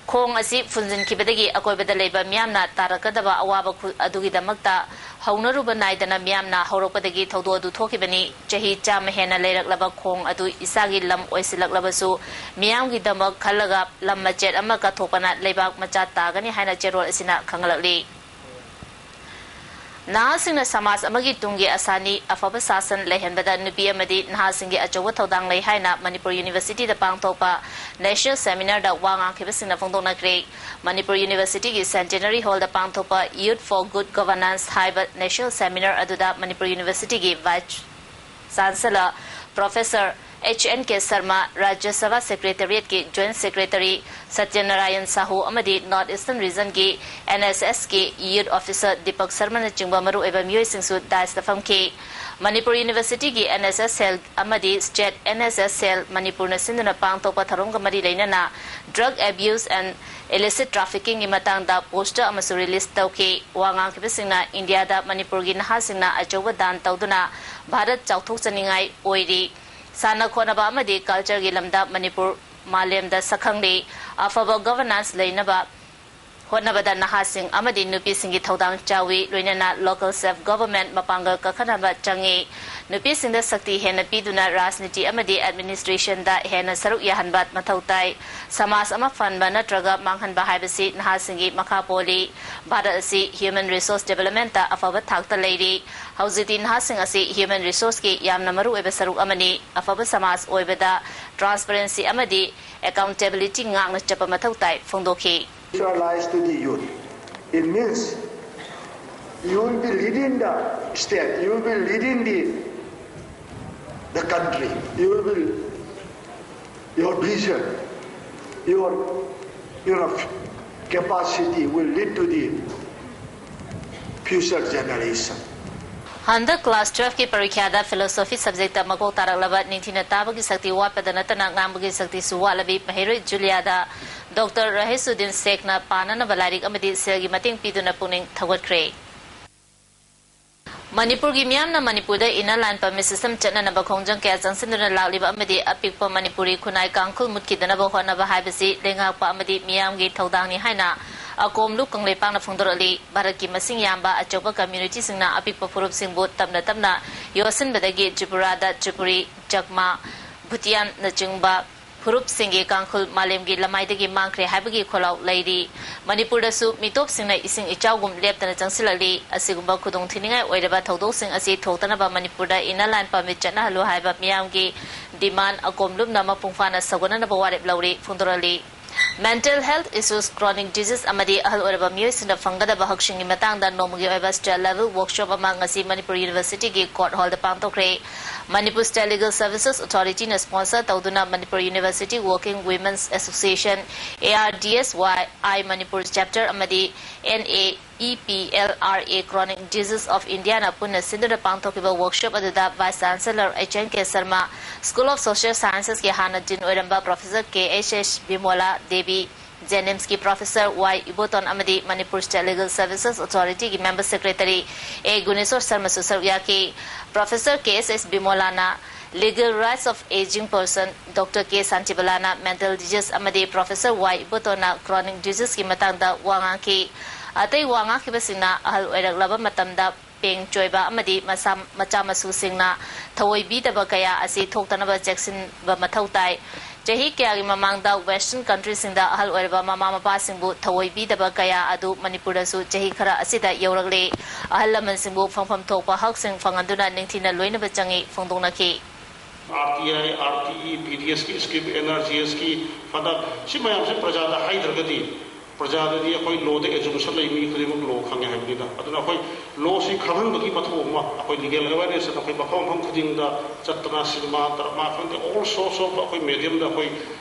ꯈꯣꯡ ꯑꯁꯤ ꯐꯨꯟꯖꯤꯟꯈꯤꯕꯗꯒꯤ ꯑꯀꯣꯏꯕꯗ ꯂꯩꯕ ꯃꯤꯌꯥꯝꯅ ꯇꯥꯔꯛꯀꯗꯕ ꯑꯋꯥꯕ ꯈꯨ-, ꯑꯗꯨꯒꯤꯗꯃꯛꯇ ꯍꯧꯅꯔꯨꯕ ꯅꯥꯏꯗꯅ ꯃꯤꯌꯥꯝꯅ ꯍꯧꯔꯛꯄꯗꯒꯤ ꯊꯧꯗꯣꯛ ꯑꯗꯨ ꯊꯣꯛꯈꯤꯕꯅꯤ꯫ ꯆꯍꯤ ꯆꯥꯝꯃ ꯍꯦꯟꯅ ꯂꯩꯔꯛꯂꯕ ꯈꯣꯡ ꯑꯗꯨ ꯏꯁꯥꯒꯤ ꯂꯝ ꯑꯣꯏꯁꯤꯜꯂꯛꯂꯕꯁꯨ ꯃꯤꯌꯥꯝꯒꯤꯗꯃꯛ ꯈꯜꯂꯒ ꯂꯝ ꯃꯆꯦꯠ ꯑꯃ ꯀꯠꯊꯣꯛꯄꯅ ꯂꯩꯕꯥꯛ ꯃꯆꯥ ꯇꯥꯒꯅꯤ ꯍꯥꯏꯅ ꯆꯦꯔꯣꯜ ꯑꯁꯤꯅ ꯈꯪꯍꯜꯂꯛꯂꯤ꯫ ꯅꯍꯥꯁꯤꯡꯅ ꯁꯃꯥꯖ ꯑꯃꯒꯤ ꯇꯨꯡꯒꯤ ꯑꯁꯥꯅꯤ, ꯑꯐꯕ ꯁꯥꯁꯟ ꯂꯩꯍꯟꯕꯗ ꯅꯨꯄꯤ ꯑꯃꯗꯤ ꯅꯍꯥꯁꯤꯡꯒꯤ ꯑꯆꯧꯕ ꯊꯧꯗꯥꯡ ꯂꯩ ꯍꯥꯏꯅ ꯃꯅꯤꯄꯨꯔ ꯌꯨꯅꯤꯚꯔꯁꯤꯇꯤꯗ ꯄꯥꯡꯊꯣꯛꯄ ꯅꯦꯁꯅꯦꯜ ꯁꯦꯃꯤꯅꯥꯔꯗ ꯋꯥ ꯉꯥꯡꯈꯤꯕꯁꯤꯡꯅ ꯐꯣꯡꯗꯣꯛꯅꯈ꯭ꯔꯦ꯫ ꯃꯅꯤꯄꯨꯔ ꯌꯨꯅꯤꯚꯔꯁꯤꯇꯤꯒꯤ ꯁꯦꯟꯇꯦꯅꯔꯤ ꯍꯣꯜꯗ ꯄꯥꯡꯊꯣꯛꯄ Youth for Good Governance ꯍꯥꯏꯕ ꯅꯦꯁꯅꯦꯜ ꯁꯦꯃꯤꯅꯥꯔ ꯑꯗꯨꯗ ꯃꯅꯤꯄꯨꯔ ꯌꯨꯅꯤꯚꯔꯁꯤꯇꯤꯒꯤ vice chancellor professor H N K Sharma, Rajya Sabha ꯁꯦꯀ꯭ꯔꯦꯇꯔꯤꯌꯦꯠꯀꯤ ꯖꯣꯏꯟꯠ ꯁꯦꯀ꯭ꯔꯦꯇꯔꯤ ꯁꯇ꯭ꯌꯅꯥꯔꯥꯌꯟ ꯁꯥꯍꯨ ꯑꯃꯗꯤ ꯅꯣꯔꯠ ꯏꯁꯇꯔꯟ ꯔꯤꯖꯟꯒꯤ ꯑꯦꯟ ꯑꯦꯁ ꯑꯦꯁꯀꯤ ꯌꯨꯠ ꯑꯣꯐꯤꯁꯔ ꯗꯤꯄꯛ ꯁꯔꯃꯅꯆꯤꯡꯕ ꯃꯔꯨꯑꯣꯏꯕ ꯃꯤꯑꯣꯏꯁꯤꯡꯁꯨ ꯗꯥꯏꯁꯇ ꯐꯝꯈꯤ꯫ ꯃꯅꯤꯄꯨꯔ ꯌꯨꯅꯤꯚꯔꯁꯤꯇꯤꯒꯤ ꯑꯦꯟ ꯑꯦꯁ ꯑꯦꯁ ꯁꯦꯜ ꯑꯃꯗꯤ ꯁ꯭ꯇꯦꯠ ꯑꯦꯟ ꯑꯦꯁ ꯑꯦꯁ ꯁꯦꯜ ꯃꯅꯤꯄꯨꯔꯅ ꯁꯤꯟꯗꯨꯅ ꯄꯥꯡꯊꯣꯛꯄ ꯊꯧꯔꯝꯒ ꯃꯔꯤ ꯂꯩꯅꯅ drug abuse and illicit traffickingꯒꯤ ꯃꯇꯥꯡꯗ ꯄꯣꯁꯇꯔ ꯑꯃꯁꯨ ꯔꯤꯂꯤꯖ ꯇꯧꯈꯤ꯫ ꯋꯥ ꯉꯥꯡꯈꯤꯕꯁꯤꯡꯅ ꯏꯟꯗꯤꯌꯥꯗ ꯃꯅꯤꯄꯨꯔꯒꯤ ꯅꯍꯥꯁꯤꯡꯅ ꯑꯆꯧꯕ ꯗꯥꯟ ꯇꯧꯗꯨꯅ ꯚꯥꯔꯠ ꯆꯥꯎꯊꯣꯛꯆꯅꯤꯡꯉꯥꯏ ꯑꯣꯏꯔꯤ꯫ ꯁꯥꯟꯅ ꯈꯣꯠꯅꯕ ꯑꯃꯗꯤ ꯀꯜꯆꯔꯒꯤ ꯂꯝꯗ ꯃꯅꯤꯄꯨꯔ ꯃꯥꯂꯦꯝꯗ ꯁꯛꯈꯪꯂꯤ꯫ ꯑꯐꯕ governance ꯂꯩꯅꯕ ꯍꯣꯠꯅꯕꯗ ꯅꯍꯥꯁꯤꯡ ꯑꯃꯗꯤ ꯅꯨꯄꯤꯁꯤꯡꯒꯤ ꯊꯧꯗꯥꯡ ꯆꯥꯎꯏ, ꯂꯣꯏꯅꯅ local self government ꯃꯄꯥꯡꯒꯜ ꯀꯟꯈꯠꯅꯕ ꯆꯪꯏ꯫ ꯅꯨꯄꯤꯁꯤꯡꯗ ꯁꯛꯇꯤ ꯍꯦꯟꯅ ꯄꯤꯗꯨꯅ ꯔꯥꯖꯅꯤꯇꯤ ꯑꯃꯗꯤ administrationꯗ ꯍꯦꯟꯅ ꯁꯔꯨꯛ ꯌꯥꯍꯟꯕ ꯃꯊꯧ ꯇꯥꯏ꯫ ꯁꯃꯥꯖ ꯑꯃ ꯐꯍꯟꯕ ꯅꯠꯇ꯭ꯔꯒ ꯃꯥꯡꯍꯟꯕ ꯍꯥꯏꯕꯁꯤ ꯅꯍꯥꯁꯤꯡꯒꯤ ꯃꯈꯥ ꯄꯣꯜꯂꯤ꯫ ꯚꯥꯔꯠ ꯑꯁꯤ human resource developmentꯇ ꯑꯐꯕ ꯊꯥꯛꯇ ꯂꯩꯔꯤ꯫ ꯍꯧꯖꯤꯛꯇꯤ ꯅꯍꯥꯁꯤꯡ ꯑꯁꯤ human resourceꯀꯤ ꯌꯥꯝꯅ ꯃꯔꯨꯑꯣꯏꯕ ꯁꯔꯨꯛ ꯑꯃꯅꯤ꯫ ꯑꯐꯕ ꯁꯃꯥꯖ ꯑꯣꯏꯕꯗ transparency ꯑꯃꯗꯤ accountability ꯉꯥꯛꯅ ꯆꯠꯄ ꯃꯊꯧ ꯇꯥꯏ ꯐꯣꯡꯗꯣꯛꯈꯤ꯫ Future lies to the youth. It means you will be leading the state, you will be leading the, the country, you will be, your vision, your, you know, capacity will lead to the future generation. ꯍꯟꯗꯛ class twelveꯀꯤ ꯄꯔꯤꯈ꯭ꯌꯥꯗ philosophy subjectꯇ ꯃꯀꯣꯛ ꯇꯥꯔꯛꯂꯕ ꯅꯤꯡꯊꯤꯅ ꯇꯥꯕꯒꯤ ꯁꯛꯇꯤ ꯋꯥꯠꯄꯗ ꯅꯠꯇꯅ ꯉꯥꯡꯕꯒꯤ ꯁꯛꯇꯤꯁꯨ ꯋꯥꯠꯂꯕꯤ ꯃꯍꯩꯔꯣꯏ ꯖꯨꯂꯤꯌꯥꯗ doctor ꯔꯍꯤꯁꯨꯗꯤꯟ ꯁꯦꯈꯅ ꯄꯥꯅꯅꯕ ꯂꯥꯏꯔꯤꯛ ꯑꯃꯗꯤ ꯁꯦꯜꯒꯤ ꯃꯇꯦꯡ ꯄꯤꯗꯨꯅ ꯄꯨꯛꯅꯤꯡ ꯊꯧꯒꯠꯈ꯭ꯔꯦ꯫ ꯃꯅꯤꯄꯨꯔꯒꯤ ꯃꯤꯌꯥꯝꯅ ꯃꯅꯤꯄꯨꯔꯗ inner line permit system ꯆꯠꯅꯅꯕ ꯈꯣꯡꯖꯪ ꯀꯌꯥ ꯆꯪꯁꯤꯟꯗꯨꯅ ꯂꯥꯛꯂꯤꯕ ꯑꯃꯗꯤ ꯑꯄꯤꯛꯄ ꯃꯅꯤꯄꯨꯔꯤ ꯈꯨꯟꯅꯥꯏ ꯀꯥꯡꯈꯨꯜ ꯃꯨꯠꯈꯤꯗꯅꯕ ꯍꯣꯠꯅꯕ ꯍꯥꯏꯕꯁꯤ ꯂꯩꯉꯥꯛꯄ ꯑꯃꯗꯤ ꯃꯤꯌꯥꯝꯒꯤ ꯊꯧꯗꯥꯡꯅꯤ ꯍꯥꯏꯅ ꯑꯀꯣꯝꯂꯨꯞ ꯀꯪꯂꯩꯄꯥꯛꯅ ꯐꯣꯡꯗꯣꯔꯛꯂꯤ꯫ ꯚꯥꯔꯠꯀꯤ ꯃꯁꯤꯡ ꯌꯥꯝꯕ ꯑꯆꯧꯕ communityꯁꯤꯡꯅ ꯑꯄꯤꯛꯄ ꯐꯨꯔꯨꯞꯁꯤꯡꯕꯨ ꯇꯞꯅ ꯇꯞꯅ ꯌꯣꯠꯁꯤꯟꯕꯗꯒꯤ ꯇ꯭ꯔꯤꯄꯨꯔꯥꯗ ꯇ꯭ꯔꯤꯄꯨꯔꯤ, ꯆꯛꯃꯥ, ꯚꯨꯇꯤꯌꯥꯟꯅꯆꯤꯡꯕ ꯐꯨꯔꯨꯞꯁꯤꯡꯒꯤ ꯀꯥꯡꯈꯨꯜ ꯃꯥꯂꯦꯝꯒꯤ ꯂꯃꯥꯏꯗꯒꯤ ꯃꯥꯡꯈ꯭ꯔꯦ ꯍꯥꯏꯕꯒꯤ ꯈꯣꯜꯂꯥꯎ ꯂꯩꯔꯤ꯫ ꯃꯅꯤꯄꯨꯔꯗꯁꯨ ꯃꯤꯇꯣꯞꯁꯤꯡꯅ ꯏꯁꯤꯡ ꯏꯆꯥꯎꯒꯨꯝ ꯂꯦꯞꯇꯅ ꯆꯪꯁꯤꯜꯂꯛꯂꯤ꯫ ꯑꯁꯤꯒꯨꯝꯕ ꯈꯨꯗꯣꯡꯊꯤꯅꯤꯡꯉꯥꯏ ꯑꯣꯏꯔꯕ ꯊꯧꯗꯣꯛꯁꯤꯡ ꯑꯁꯤ ꯊꯣꯛꯇꯅꯕ ꯃꯅꯤꯄꯨꯔꯗ inner line permit ꯆꯠꯅꯍꯜꯂꯨ ꯍꯥꯏꯕ ꯃꯤꯌꯥꯝꯒꯤ demand ꯑꯀꯣꯝꯂꯨꯞꯅ ꯃꯄꯨꯡ ꯐꯥꯅ ꯁꯧꯒꯠꯅꯅꯕ ꯋꯥꯔꯦꯞ ꯂꯧꯔꯤ ꯐꯣꯡꯗꯣꯔꯛꯂꯤ꯫ Mental health issues, chronic disease ꯑꯃꯗꯤ ꯑꯍꯜ ꯑꯣꯏꯔꯕ ꯃꯤꯑꯣꯏꯁꯤꯡꯅ ꯐꯪꯒꯗꯕ ꯍꯛꯁꯤꯡꯒꯤ ꯃꯇꯥꯡꯗ ꯅꯣꯡꯃꯒꯤ ꯑꯣꯏꯕ state level workshop ꯑꯃ ꯉꯁꯤ Manipur Universityꯒꯤ court hallꯗ ꯄꯥꯡꯊꯣꯛꯈ꯭ꯔꯦ꯫ Manipur State Legal Services Authorityꯅ sponsor ꯇꯧꯗꯨꯅ Manipur University Working Women's Association, ARDSYI Manipur chapter ꯑꯃꯗꯤ NAEPLRA Chronic Disease of Indiaꯅ ꯄꯨꯟꯅ ꯁꯤꯟꯗꯨꯅ ꯄꯥꯡꯊꯣꯛꯈꯤꯕ workshop ꯑꯗꯨꯗ Vice Chancellor H N K Sharma, School of Social Sciencesꯀꯤ ꯍꯥꯟꯅ Dean ꯑꯣꯏꯔꯝꯕ Professor K H S Bimola Devi, JNIMSꯀꯤ Professor Y Iboton ꯑꯃꯗꯤ Manipur State Legal Services Authorityꯒꯤ Member Secretary A Guneshor ꯁꯔꯃꯁꯨ ꯁꯔꯨꯛ ꯌꯥꯈꯤ꯫ Professor K S S ꯕꯤꯃꯣꯂꯥꯅ Legal Rights of Aging Person Doctor K Santibalana mental disease ꯑꯃꯗꯤ Professor Y ꯏꯕꯣꯇꯣꯟꯅ chronic diseaseꯀꯤ ꯃꯇꯥꯡꯗ ꯋꯥ ꯉꯥꯡꯈꯤ꯫ ꯑꯇꯩ ꯋꯥ ꯉꯥꯡꯈꯤꯕꯁꯤꯡꯅ ꯑꯍꯜ ꯑꯣꯏꯔꯛꯂꯕ ꯃꯇꯝꯗ ꯄꯦꯡ ꯆꯣꯏꯕ ꯑꯃꯗꯤ ꯃꯁꯥ, ꯃꯆꯥ ꯃꯁꯨꯁꯤꯡꯅ ꯊꯑꯣꯏꯕꯤꯗꯕ ꯀꯌꯥ ꯑꯁꯤ ꯊꯣꯛꯇꯅꯕ ꯆꯦꯛꯁꯤꯟꯕ ꯃꯊꯧ ꯇꯥꯏ꯫ ꯆꯍꯤ ꯀꯌꯥꯒꯤ ꯃꯃꯥꯡꯗ Western countryꯁꯤꯡꯗ ꯑꯍꯜ ꯑꯣꯏꯔꯕ ꯃꯃꯥ ꯃꯄꯥꯁꯤꯡꯕꯨ ꯊꯑꯣꯏꯕꯤꯗꯕ ꯀꯌꯥ ꯑꯗꯨ ꯃꯅꯤꯄꯨꯔꯗꯁꯨ ꯆꯍꯤ ꯈꯔ ꯑꯁꯤꯗ ꯌꯧꯔꯛꯂꯦ꯫ ꯑꯍꯜ ꯂꯃꯟꯁꯤꯡꯕꯨ ꯐꯪꯐꯝ ꯊꯣꯛꯄ ꯍꯛꯁꯤꯡ ꯐꯪꯍꯟꯗꯨꯅ ꯅꯤꯡꯊꯤꯅ ꯂꯣꯏꯅꯕ ꯆꯪꯏ ꯐꯣꯡꯗꯣꯛꯅꯈꯤ꯫ R T I, R T E, P D ꯑꯦꯁꯀꯤ ꯁ꯭ꯀꯤꯝ, ꯑꯦꯟ ꯑꯥꯔ ꯖꯤ ꯑꯦꯁꯀꯤ ꯐꯟꯗ, ꯁꯤ ꯃꯌꯥꯝꯁꯦ ꯄ꯭ꯔꯖꯥꯗ ꯍꯥꯏꯗ꯭ꯔꯒꯗꯤ, ꯄ꯭ꯔꯖꯥꯗꯗꯤ ꯑꯩꯈꯣꯏ ꯂꯣꯗ ꯑꯦꯖꯨꯝꯁꯟ ꯂꯩ, ꯃꯤ ꯈꯨꯗꯤꯡꯃꯛ ꯂꯣ ꯈꯪꯉꯦ ꯍꯥꯏꯕꯅꯤꯅ꯫ ꯑꯗꯨꯅ ꯑꯩꯈꯣꯏ ꯂꯣꯁꯤ ꯈꯪꯍꯟꯕꯒꯤ ꯃꯊꯧ ꯑꯃ, ꯑꯩꯈꯣꯏ ꯂꯤꯒꯦꯜ ꯑꯦꯋꯦꯔꯅꯦꯁ ꯑꯩꯈꯣꯏ ꯃꯐꯝ ꯃꯐꯝ ꯈꯨꯗꯤꯡꯗ ꯆꯠꯇꯅ, ꯁꯤꯅꯦꯃꯥ, ꯗ꯭ꯔꯃꯥ ꯈꯪꯗꯦ, ꯑꯣꯜ ꯁꯣꯔꯁ ꯑꯣꯐ ꯑꯩꯈꯣꯏ ꯃꯦꯗꯤꯌꯝꯗ ꯑꯩꯈꯣꯏ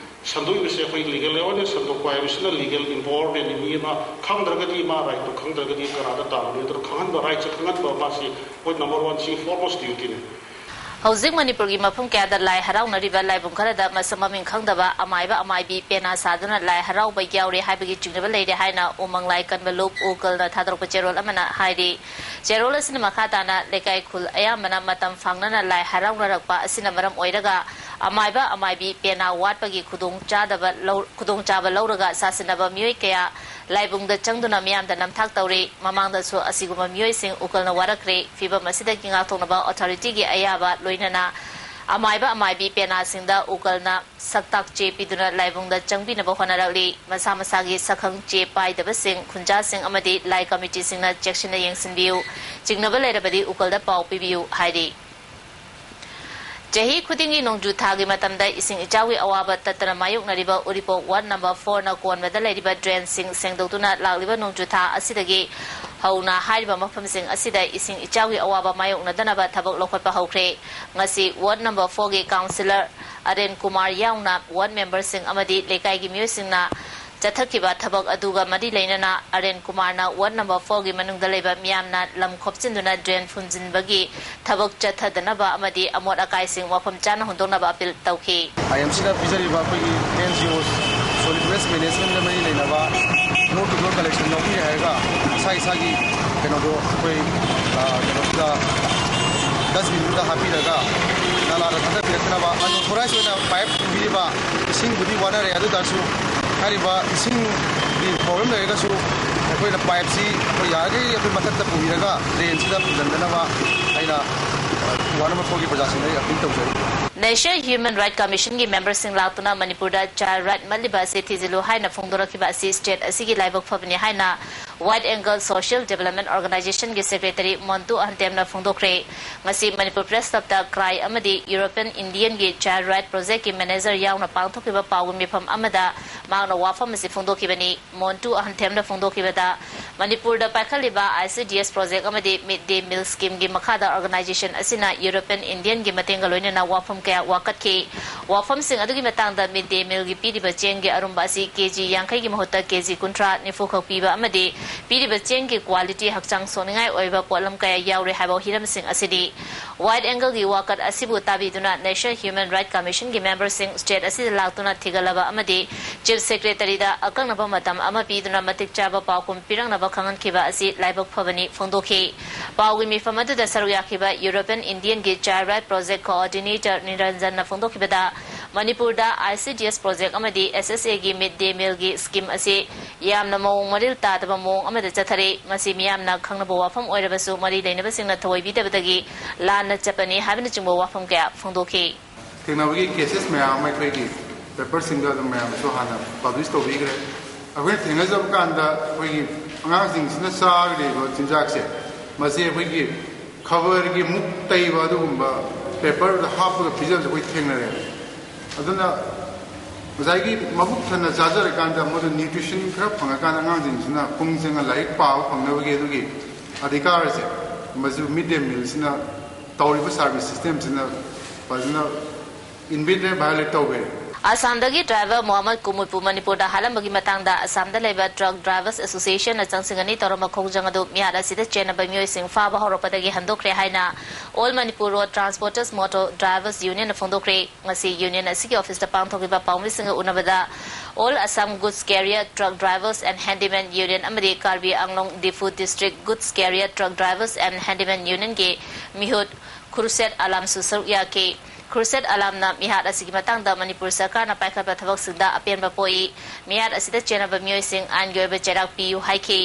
ꯁꯟꯗꯣꯛꯏꯕꯁꯦ ꯑꯩꯈꯣꯏ ꯂꯤꯒꯦꯜ ꯑꯦꯋꯦꯔꯅꯦꯁ ꯁꯟꯗꯣꯛꯄ ꯍꯥꯏꯕꯁꯤꯅ ꯂꯤꯒꯦꯜ ꯏꯝꯄꯥꯋꯔꯃꯦꯟꯅꯤ꯫ ꯃꯤ ꯑꯃ ꯈꯪꯗ꯭ꯔꯒꯗꯤ ꯃꯥ ꯔꯥꯏꯠꯇꯣ ꯈꯪꯗ꯭ꯔꯒꯗꯤ ꯀꯅꯥꯗ ꯇꯥꯔꯨꯅꯤ? ꯑꯗꯨꯅ ꯈꯪꯍꯟꯕ, ꯔꯥꯏꯠꯁꯦ ꯈꯪꯍꯟꯕ ꯃꯥꯁꯤ ꯑꯩꯈꯣꯏ ꯅꯝꯕꯔ ꯋꯥꯟ, ꯁꯤ ꯐꯣꯔꯃꯣꯁ ꯗ꯭ꯌꯨꯇꯤꯅꯤ꯫ ꯍꯧꯖꯤꯛ ꯃꯅꯤꯄꯨꯔꯒꯤ ꯃꯐꯝ ꯀꯌꯥꯗ ꯂꯥꯏ ꯍꯔꯥꯎꯅꯔꯤꯕ ꯂꯥꯏꯕꯨꯡ ꯈꯔꯗ ꯃꯁꯛ ꯃꯃꯤꯡ ꯈꯪꯗꯕ ꯑꯃꯥꯏꯕ ꯑꯃꯥꯏꯕꯤ ꯄꯦꯅꯥ ꯁꯥꯗꯨꯅ ꯂꯥꯏ ꯍꯔꯥꯎꯕ ꯌꯥꯎꯔꯦ ꯍꯥꯏꯕꯒꯤ ꯆꯤꯡꯅꯕ ꯂꯩꯔꯦ ꯍꯥꯏꯅ ꯎꯃꯪ ꯂꯥꯏ ꯀꯟꯕ ꯂꯨꯞ ꯎꯀꯜꯅ ꯊꯥꯗꯣꯔꯛꯄ ꯆꯦꯔꯣꯜ ꯑꯃꯅ ꯍꯥꯏꯔꯤ꯫ ꯆꯦꯔꯣꯜ ꯑꯁꯤꯅ ꯃꯈꯥ ꯇꯥꯅ ꯂꯩꯀꯥꯏ ꯈꯨꯜ ꯑꯌꯥꯝꯕꯅ ꯃꯇꯝ ꯐꯥꯡꯅꯅ ꯂꯥꯏ ꯍꯔꯥꯎꯅꯔꯛꯄ ꯑꯁꯤꯅ ꯃꯔꯝ ꯑꯣꯏꯔꯒ ꯑꯃꯥꯏꯕ ꯑꯃꯥꯏꯕꯤ ꯄꯦꯅꯥ ꯋꯥꯠꯄꯒꯤ ꯈꯨꯗꯣꯡ ꯆꯥꯗꯕ ꯂꯧ-, ꯈꯨꯗꯣꯡꯆꯥꯕ ꯂꯧꯔꯒ ꯁꯥꯁꯤꯟꯅꯕ ꯃꯤꯑꯣꯏ ꯀꯌꯥ ꯂꯥꯏꯕꯨꯡꯗ ꯆꯪꯗꯨꯅ ꯃꯤꯌꯥꯝꯗ ꯅꯝꯊꯥꯛ ꯇꯧꯔꯤ꯫ ꯃꯃꯥꯡꯗꯁꯨ ꯑꯁꯤꯒꯨꯝꯕ ꯃꯤꯑꯣꯏꯁꯤꯡ ꯎꯀꯜꯅ ꯋꯥꯔꯛꯈ꯭ꯔꯦ꯫ ꯐꯤꯚꯝ ꯑꯁꯤꯗꯒꯤ ꯉꯥꯛꯊꯣꯛꯅꯕ ꯑꯣꯊꯣꯔꯤꯇꯤꯒꯤ ꯑꯌꯥꯕ ꯂꯣꯏꯅꯅ ꯑꯃꯥꯏꯕ ꯑꯃꯥꯏꯕꯤ ꯄꯦꯅꯥꯁꯤꯡꯗ ꯎꯀꯜꯅ ꯁꯛꯇꯥꯛ ꯆꯦ ꯄꯤꯗꯨꯅ ꯂꯥꯏꯕꯨꯡꯗ ꯆꯪꯕꯤꯅꯕ ꯍꯣꯠꯅꯔꯛꯂꯤ꯫ ꯃꯁꯥ ꯃꯁꯥꯒꯤ ꯁꯛꯈꯪ ꯆꯦ ꯄꯥꯏꯗꯕꯁꯤꯡ, ꯈꯨꯟꯖꯥꯁꯤꯡ ꯑꯃꯗꯤ ꯂꯥꯏ ꯀꯃꯤꯇꯤꯁꯤꯡꯅ ꯆꯦꯛꯁꯤꯟꯅ ꯌꯦꯡꯁꯤꯟꯕꯤꯌꯨ꯫ ꯆꯤꯡꯅꯕ ꯂꯩꯔꯕꯗꯤ ꯎꯀꯜꯗ ꯄꯥꯎ ꯄꯤꯕꯤꯌꯨ ꯍꯥꯏꯔꯤ꯫ ꯆꯍꯤ ꯈꯨꯗꯤꯡꯒꯤ ꯅꯣꯡꯖꯨ ꯊꯥꯒꯤ ꯃꯇꯝꯗ ꯏꯁꯤꯡ ꯏꯆꯥꯎꯒꯤ ꯑꯋꯥꯕ ꯇꯠꯇꯅ ꯃꯥꯌꯣꯛꯅꯔꯤꯕ ꯎꯔꯤꯄꯣꯛ ꯋꯥꯔꯗ ꯅꯝꯕꯔ ꯐꯣꯔꯅ ꯀꯣꯟꯕꯗ ꯂꯩꯔꯤꯕ ꯗ꯭ꯔꯦꯟꯁꯤꯡ ꯁꯦꯡꯗꯣꯛꯇꯨꯅ ꯂꯥꯛꯂꯤꯕ ꯅꯣꯡꯖꯨ ꯊꯥ ꯑꯁꯤꯗꯒꯤ ꯍꯧꯅ ꯍꯥꯏꯔꯤꯕ ꯃꯐꯝꯁꯤꯡ ꯑꯁꯤꯗ ꯏꯁꯤꯡ ꯏꯆꯥꯎꯒꯤ ꯑꯋꯥꯕ ꯃꯥꯌꯣꯛꯅꯗꯅꯕ ꯊꯕꯛ ꯂꯧꯈꯠꯄ ꯍꯧꯈ꯭ꯔꯦ꯫ ꯉꯁꯤ ꯋꯥꯔꯗ ꯅꯝꯕꯔ ꯐꯣꯔꯒꯤ ꯀꯥꯎꯟꯁꯤꯂꯔ ꯑꯔꯦꯟ ꯀꯨꯃꯥꯔ ꯌꯥꯎꯅ ꯋꯥꯔꯗ ꯃꯦꯝꯕꯔꯁꯤꯡ ꯑꯃꯗꯤ ꯂꯩꯀꯥꯏꯒꯤ ꯃꯤꯑꯣꯏꯁꯤꯡꯅ ꯆꯠꯊꯈꯤꯕ ꯊꯕꯛ ꯑꯗꯨꯒ ꯃꯔꯤ ꯂꯩꯅꯅ ꯑꯔꯦꯟ ꯀꯨꯃꯥꯔꯅ ꯋꯥꯔꯗ ꯅꯝꯕꯔ ꯐꯣꯔꯒꯤ ꯃꯅꯨꯡꯗ ꯂꯩꯕ ꯃꯤꯌꯥꯝꯅ ꯂꯝ ꯈꯣꯞꯆꯤꯟꯗꯨꯅ ꯗ꯭ꯔꯦꯟ ꯐꯨꯝꯖꯤꯟꯕꯒꯤ ꯊꯕꯛ ꯆꯠꯊꯗꯅꯕ ꯑꯃꯗꯤ ꯑꯃꯣꯠ ꯑꯀꯥꯏꯁꯤꯡ ꯃꯐꯝ ꯆꯥꯅ ꯍꯨꯟꯗꯣꯛꯅꯕ ꯑꯄꯤꯜ ꯇꯧꯈꯤ꯫ ꯑꯥꯏ ꯑꯦꯝ ꯁꯤꯅ ꯄꯤꯖꯔꯤꯕ ꯑꯩꯈꯣꯏꯒꯤ and G O solid west ꯃꯦꯅꯦꯖꯃꯦꯟꯒ ꯃꯔꯤ ꯂꯩꯅꯕ ꯗꯣꯔ ꯇꯨ ꯗꯣꯔ ꯀꯂꯦꯛꯁꯟ ꯂꯧꯕꯤꯔꯦ ꯍꯥꯏꯔꯒ ꯏꯁꯥ ꯏꯁꯥꯒꯤ ꯀꯩꯅꯣꯗꯣ ꯑꯩꯈꯣꯏ, ꯑ, ꯀꯩꯅꯣꯁꯤꯗ ꯗꯁꯕꯤꯟꯗꯨꯗ ꯍꯥꯞꯄꯤꯔꯒ ꯅꯂꯥꯗ ꯊꯥꯗꯕꯤꯔꯛꯇꯅꯕ꯫ ꯑꯗꯨ ꯑꯣꯊꯣꯔꯥꯏꯁ ꯑꯣꯏꯅ ꯄꯥꯏꯞ ꯄꯨꯕꯤꯔꯤꯕ, ꯏꯁꯤꯡꯕꯨꯗꯤ ꯋꯥꯅꯔꯦ, ꯑꯗꯨ ꯇꯥꯔꯁꯨ ꯍꯥꯏꯔꯤꯕ ꯏꯁꯤꯡꯒꯤ ꯄ꯭ꯔꯣꯕ꯭ꯂꯦꯝ ꯂꯩꯔꯒꯁꯨ ꯑꯩꯈꯣꯏꯅ ꯄꯥꯏꯞꯁꯤ ꯑꯩꯈꯣꯏ ꯌꯥꯔꯤꯈꯩ ꯑꯩꯈꯣꯏ ꯃꯊꯛꯇ ꯄꯨꯕꯤꯔꯒ ꯗ꯭ꯔꯦꯟꯁꯤꯗ ꯐꯨꯖꯤꯟꯗꯅꯕ ꯑꯩꯅ ꯋꯥꯔꯗ ꯅꯝꯕꯔ ꯐꯣꯔꯒꯤ ꯄ꯭ꯔꯖꯥꯁꯤꯡꯗ ꯑꯩ ꯑꯄꯤꯜ ꯇꯧꯖꯔꯤ꯫ National Human Right Commissionꯒꯤ memberꯁꯤꯡ ꯂꯥꯛꯇꯨꯅ ꯃꯅꯤꯄꯨꯔꯗ child right ꯃꯠꯂꯤꯕ ꯑꯁꯤ ꯊꯤꯖꯤꯜꯂꯨ ꯍꯥꯏꯅ ꯐꯣꯡꯗꯣꯔꯛꯈꯤꯕ ꯑꯁꯤ state ꯑꯁꯤꯒꯤ ꯂꯥꯏꯕꯛ ꯐꯕꯅꯤ ꯍꯥꯏꯅ Wide Angle Social Development Organizationꯒꯤ secretary ꯃꯣꯟꯇꯨ ꯑꯍꯟꯇꯦꯝꯅ ꯐꯣꯡꯗꯣꯛꯈ꯭ꯔꯦ꯫ ꯉꯁꯤ ꯃꯅꯤꯄꯨꯔ Press Clubꯇ CRIE ꯑꯃꯗꯤ European Unionꯒꯤ Child Right Projectꯀꯤ manager ꯌꯥꯎꯅ ꯄꯥꯡꯊꯣꯛꯈꯤꯕ ꯄꯥꯎꯒꯤ ꯃꯤꯐꯝ ꯑꯃꯗ ꯃꯍꯥꯛꯅ ꯋꯥꯐꯝ ꯑꯁꯤ ꯐꯣꯡꯗꯣꯛꯈꯤꯕꯅꯤ꯫ ꯃꯣꯟꯇꯨ ꯑꯍꯟꯊꯦꯝꯅ ꯐꯣꯡꯗꯣꯛꯈꯤꯕꯗ, ꯃꯅꯤꯄꯨꯔꯗ ꯄꯥꯏꯈꯠꯂꯤꯕ ICDS project ꯑꯃꯗꯤ Mid Day Meal Schemeꯒꯤ ꯃꯈꯥꯗ organization ꯑꯁꯤꯅ European Unionꯒꯤ ꯃꯇꯦꯡꯒ ꯂꯣꯏꯅꯅ ꯋꯥꯐꯝ ꯀꯌꯥ ꯋꯥꯀꯠꯈꯤ꯫ ꯋꯥꯐꯝꯁꯤꯡ ꯑꯗꯨꯒꯤ ꯃꯇꯥꯡꯗ Mid Day Mealꯒꯤ ꯄꯤꯔꯤꯕ ꯆꯦꯡꯒꯤ ꯑꯔꯨꯝꯕ ꯑꯁꯤ KG ꯌꯥꯡꯈꯩꯒꯤ ꯃꯍꯨꯠꯇ KG ꯀꯨꯟꯊ꯭ꯔꯥ, ꯅꯤꯐꯨ ꯈꯛ ꯄꯤꯕ ꯑꯃꯗꯤ ꯄꯤꯔꯤꯕ ꯆꯦꯡꯒꯤ quality ꯍꯛꯆꯥꯡ ꯁꯣꯛꯅꯤꯡꯉꯥꯏ ꯑꯣꯏꯕ ꯄꯣꯠꯂꯝ ꯀꯌꯥ ꯌꯥꯎꯔꯦ ꯍꯥꯏꯕ ꯍꯤꯔꯝꯁꯤꯡ ꯑꯁꯤꯅꯤ꯫ Wide Angleꯒꯤ ꯋꯥꯀꯠ ꯑꯁꯤꯕꯨ ꯇꯥꯕꯤꯗꯨꯅ National Human Right Commissionꯒꯤ memberꯁꯤꯡ state ꯑꯁꯤꯗ ꯂꯥꯛꯇꯨꯅ ꯊꯤꯒꯠꯂꯕ ꯑꯃꯗꯤ Chief Secretaryꯗ ꯑꯀꯛꯅꯕ ꯃꯇꯝ ꯑꯃ ꯄꯤꯗꯨꯅ ꯃꯇꯤꯛ ꯆꯥꯕ ꯄꯥꯎꯈꯨꯝ ꯄꯤꯔꯛꯅꯕ ꯈꯪꯍꯟꯈꯤꯕ ꯑꯁꯤ ꯂꯥꯏꯕꯛ ꯐꯕꯅꯤ ꯐꯣꯡꯗꯣꯛꯈꯤ꯫ ꯄꯥꯎꯒꯤ ꯃꯤꯐꯝ ꯑꯗꯨꯗ ꯁꯔꯨꯛ ꯌꯥꯈꯤꯕ European Unionꯒꯤ Child Right Project Coordinator ꯅꯤꯔꯟꯖꯟꯅ ꯐꯣꯡꯗꯣꯛꯈꯤꯕꯗ, ꯃꯅꯤꯄꯨꯔꯗ ICDS project ꯑꯃꯗꯤ SSAꯒꯤ Mid Day Mealꯒꯤ scheme ꯑꯁꯤ ꯌꯥꯝꯅ ꯃꯑꯣꯡ ꯃꯔꯤꯜ ꯇꯥꯗꯕ ꯃꯑꯣꯡ ꯑꯃꯗ ꯆꯠꯊꯔꯦ꯫ ꯃꯁꯤ ꯃꯤꯌꯥꯝꯅ ꯈꯪꯅꯕ ꯋꯥꯐꯝ ꯑꯣꯏꯔꯕꯁꯨ ꯃꯔꯤ ꯂꯩꯅꯕꯁꯤꯡꯅ ꯊꯑꯣꯏꯕꯤꯗꯕꯗꯒꯤ ꯂꯥꯟꯅ ꯆꯠꯄꯅꯤ ꯍꯥꯏꯕꯅꯆꯤꯡꯕ ꯋꯥꯐꯝ ꯀꯌꯥ ꯐꯣꯡꯗꯣꯛꯈꯤ꯫ ꯊꯦꯡꯅꯕꯒꯤ cases ꯃꯌꯥꯝ ꯑꯃ ꯑꯩꯈꯣꯏꯒꯤ paperꯁꯤꯡꯗ ꯑꯗꯨꯝ ꯃꯌꯥꯝꯅꯁꯨ ꯍꯥꯟꯅ publish ꯇꯧꯕꯤꯈ꯭ꯔꯦ꯫ ꯑꯩꯈꯣꯏꯅ ꯊꯦꯡꯅꯖꯕ ꯀꯥꯟꯗ ꯑꯩꯈꯣꯏꯒꯤ ꯑꯉꯥꯡꯁꯤꯡꯁꯤꯅ ꯆꯥꯔꯤꯕ ꯆꯤꯟꯖꯥꯛꯁꯦ, ꯃꯁꯤ ꯑꯩꯈꯣꯏꯒꯤ ꯈꯕꯔꯒꯤ ꯃꯨꯛ ꯇꯩꯕ ꯑꯗꯨꯒꯨꯝꯕ paperꯗ ꯍꯥꯞꯄꯒ ꯄꯤꯖꯕꯁꯦ ꯑꯩꯈꯣꯏ ꯊꯦꯡꯅꯔꯦ꯫ ꯑꯗꯨꯅ ꯉꯁꯥꯏꯒꯤ ꯃꯕꯨꯛ ꯊꯟꯅ ꯆꯥꯖꯔꯀꯥꯟꯗ ꯃꯗꯨ nutrition ꯈꯔ ꯐꯪꯉꯀꯥꯟꯗ ꯑꯉꯥꯡꯁꯤꯡꯁꯤꯅ ꯄꯨꯡ ꯆꯪꯅ ꯂꯥꯏꯔꯤꯛ ꯄꯥꯕ ꯐꯪꯅꯕꯒꯤ ꯑꯗꯨꯒꯤ ꯑꯙꯤꯀꯥꯔꯁꯦ, ꯃꯁꯤ Mid Day Mealꯁꯤꯅ ꯇꯧꯔꯤꯕ service systemꯁꯤꯅ ꯐꯖꯅ inventory violate ꯇꯧꯋꯦ꯫ ꯑꯁꯥꯝꯗꯒꯤ driver ꯃꯣꯍꯝꯃꯗ ꯀꯨꯃꯨꯠꯄꯨ ꯃꯅꯤꯄꯨꯔꯗ ꯍꯥꯠꯂꯝꯕꯒꯤ ꯃꯇꯥꯡꯗ ꯑꯁꯥꯝꯗ ꯂꯩꯕ Truck Drivers Associationꯅ ꯆꯪꯁꯤꯟꯒꯅꯤ ꯇꯧꯔꯝꯕ ꯈꯣꯡꯖꯪ ꯑꯗꯨ ꯃꯤꯍꯥꯠ ꯑꯁꯤꯗ ꯆꯦꯟꯅꯕ ꯃꯤꯑꯣꯏꯁꯤꯡ ꯐꯥꯕ ꯍꯧꯔꯛꯄꯗꯒꯤ ꯍꯟꯗꯣꯛꯈ꯭ꯔꯦ ꯍꯥꯏꯅ All Manipur Road Transporters Motor Drivers Unionꯅ ꯐꯣꯡꯗꯣꯛꯈ꯭ꯔꯦ꯫ ꯉꯁꯤ union ꯑꯁꯤꯒꯤ officeꯇ ꯄꯥꯡꯊꯣꯛꯈꯤꯕ ꯄꯥꯎꯃꯤꯁꯤꯡꯒ ꯎꯅꯕꯗ All Assam Goods Carrier Truck Drivers and Handyman Union ꯑꯃꯗꯤ Karbi Anglong Diphu District Goods Carrier Truck Drivers and Handyman Unionꯒꯤ ꯃꯤꯍꯨꯠ ꯈꯨꯔꯁꯦꯠ ꯑꯂꯥꯝꯁꯨ ꯁꯔꯨꯛ ꯌꯥꯈꯤ꯫ ꯈꯨꯔꯁꯦꯠ ꯑꯂꯥꯝꯅ ꯃꯤꯍꯥꯠ ꯑꯁꯤꯒꯤ ꯃꯇꯥꯡꯗ ꯃꯅꯤꯄꯨꯔ ꯁꯔꯀꯥꯔꯅ ꯄꯥꯏꯈꯠꯄ ꯊꯕꯛꯁꯤꯡꯗ ꯑꯄꯦꯟꯕ ꯄꯣꯛꯏ꯫ ꯃꯤꯍꯥꯠ ꯑꯁꯤꯗ ꯆꯦꯟꯅꯕ ꯃꯤꯑꯣꯏꯁꯤꯡ ꯑꯥꯏꯟꯒꯤ ꯑꯣꯏꯕ ꯆꯩꯔꯥꯛ ꯄꯤꯌꯨ ꯍꯥꯏꯈꯤ꯫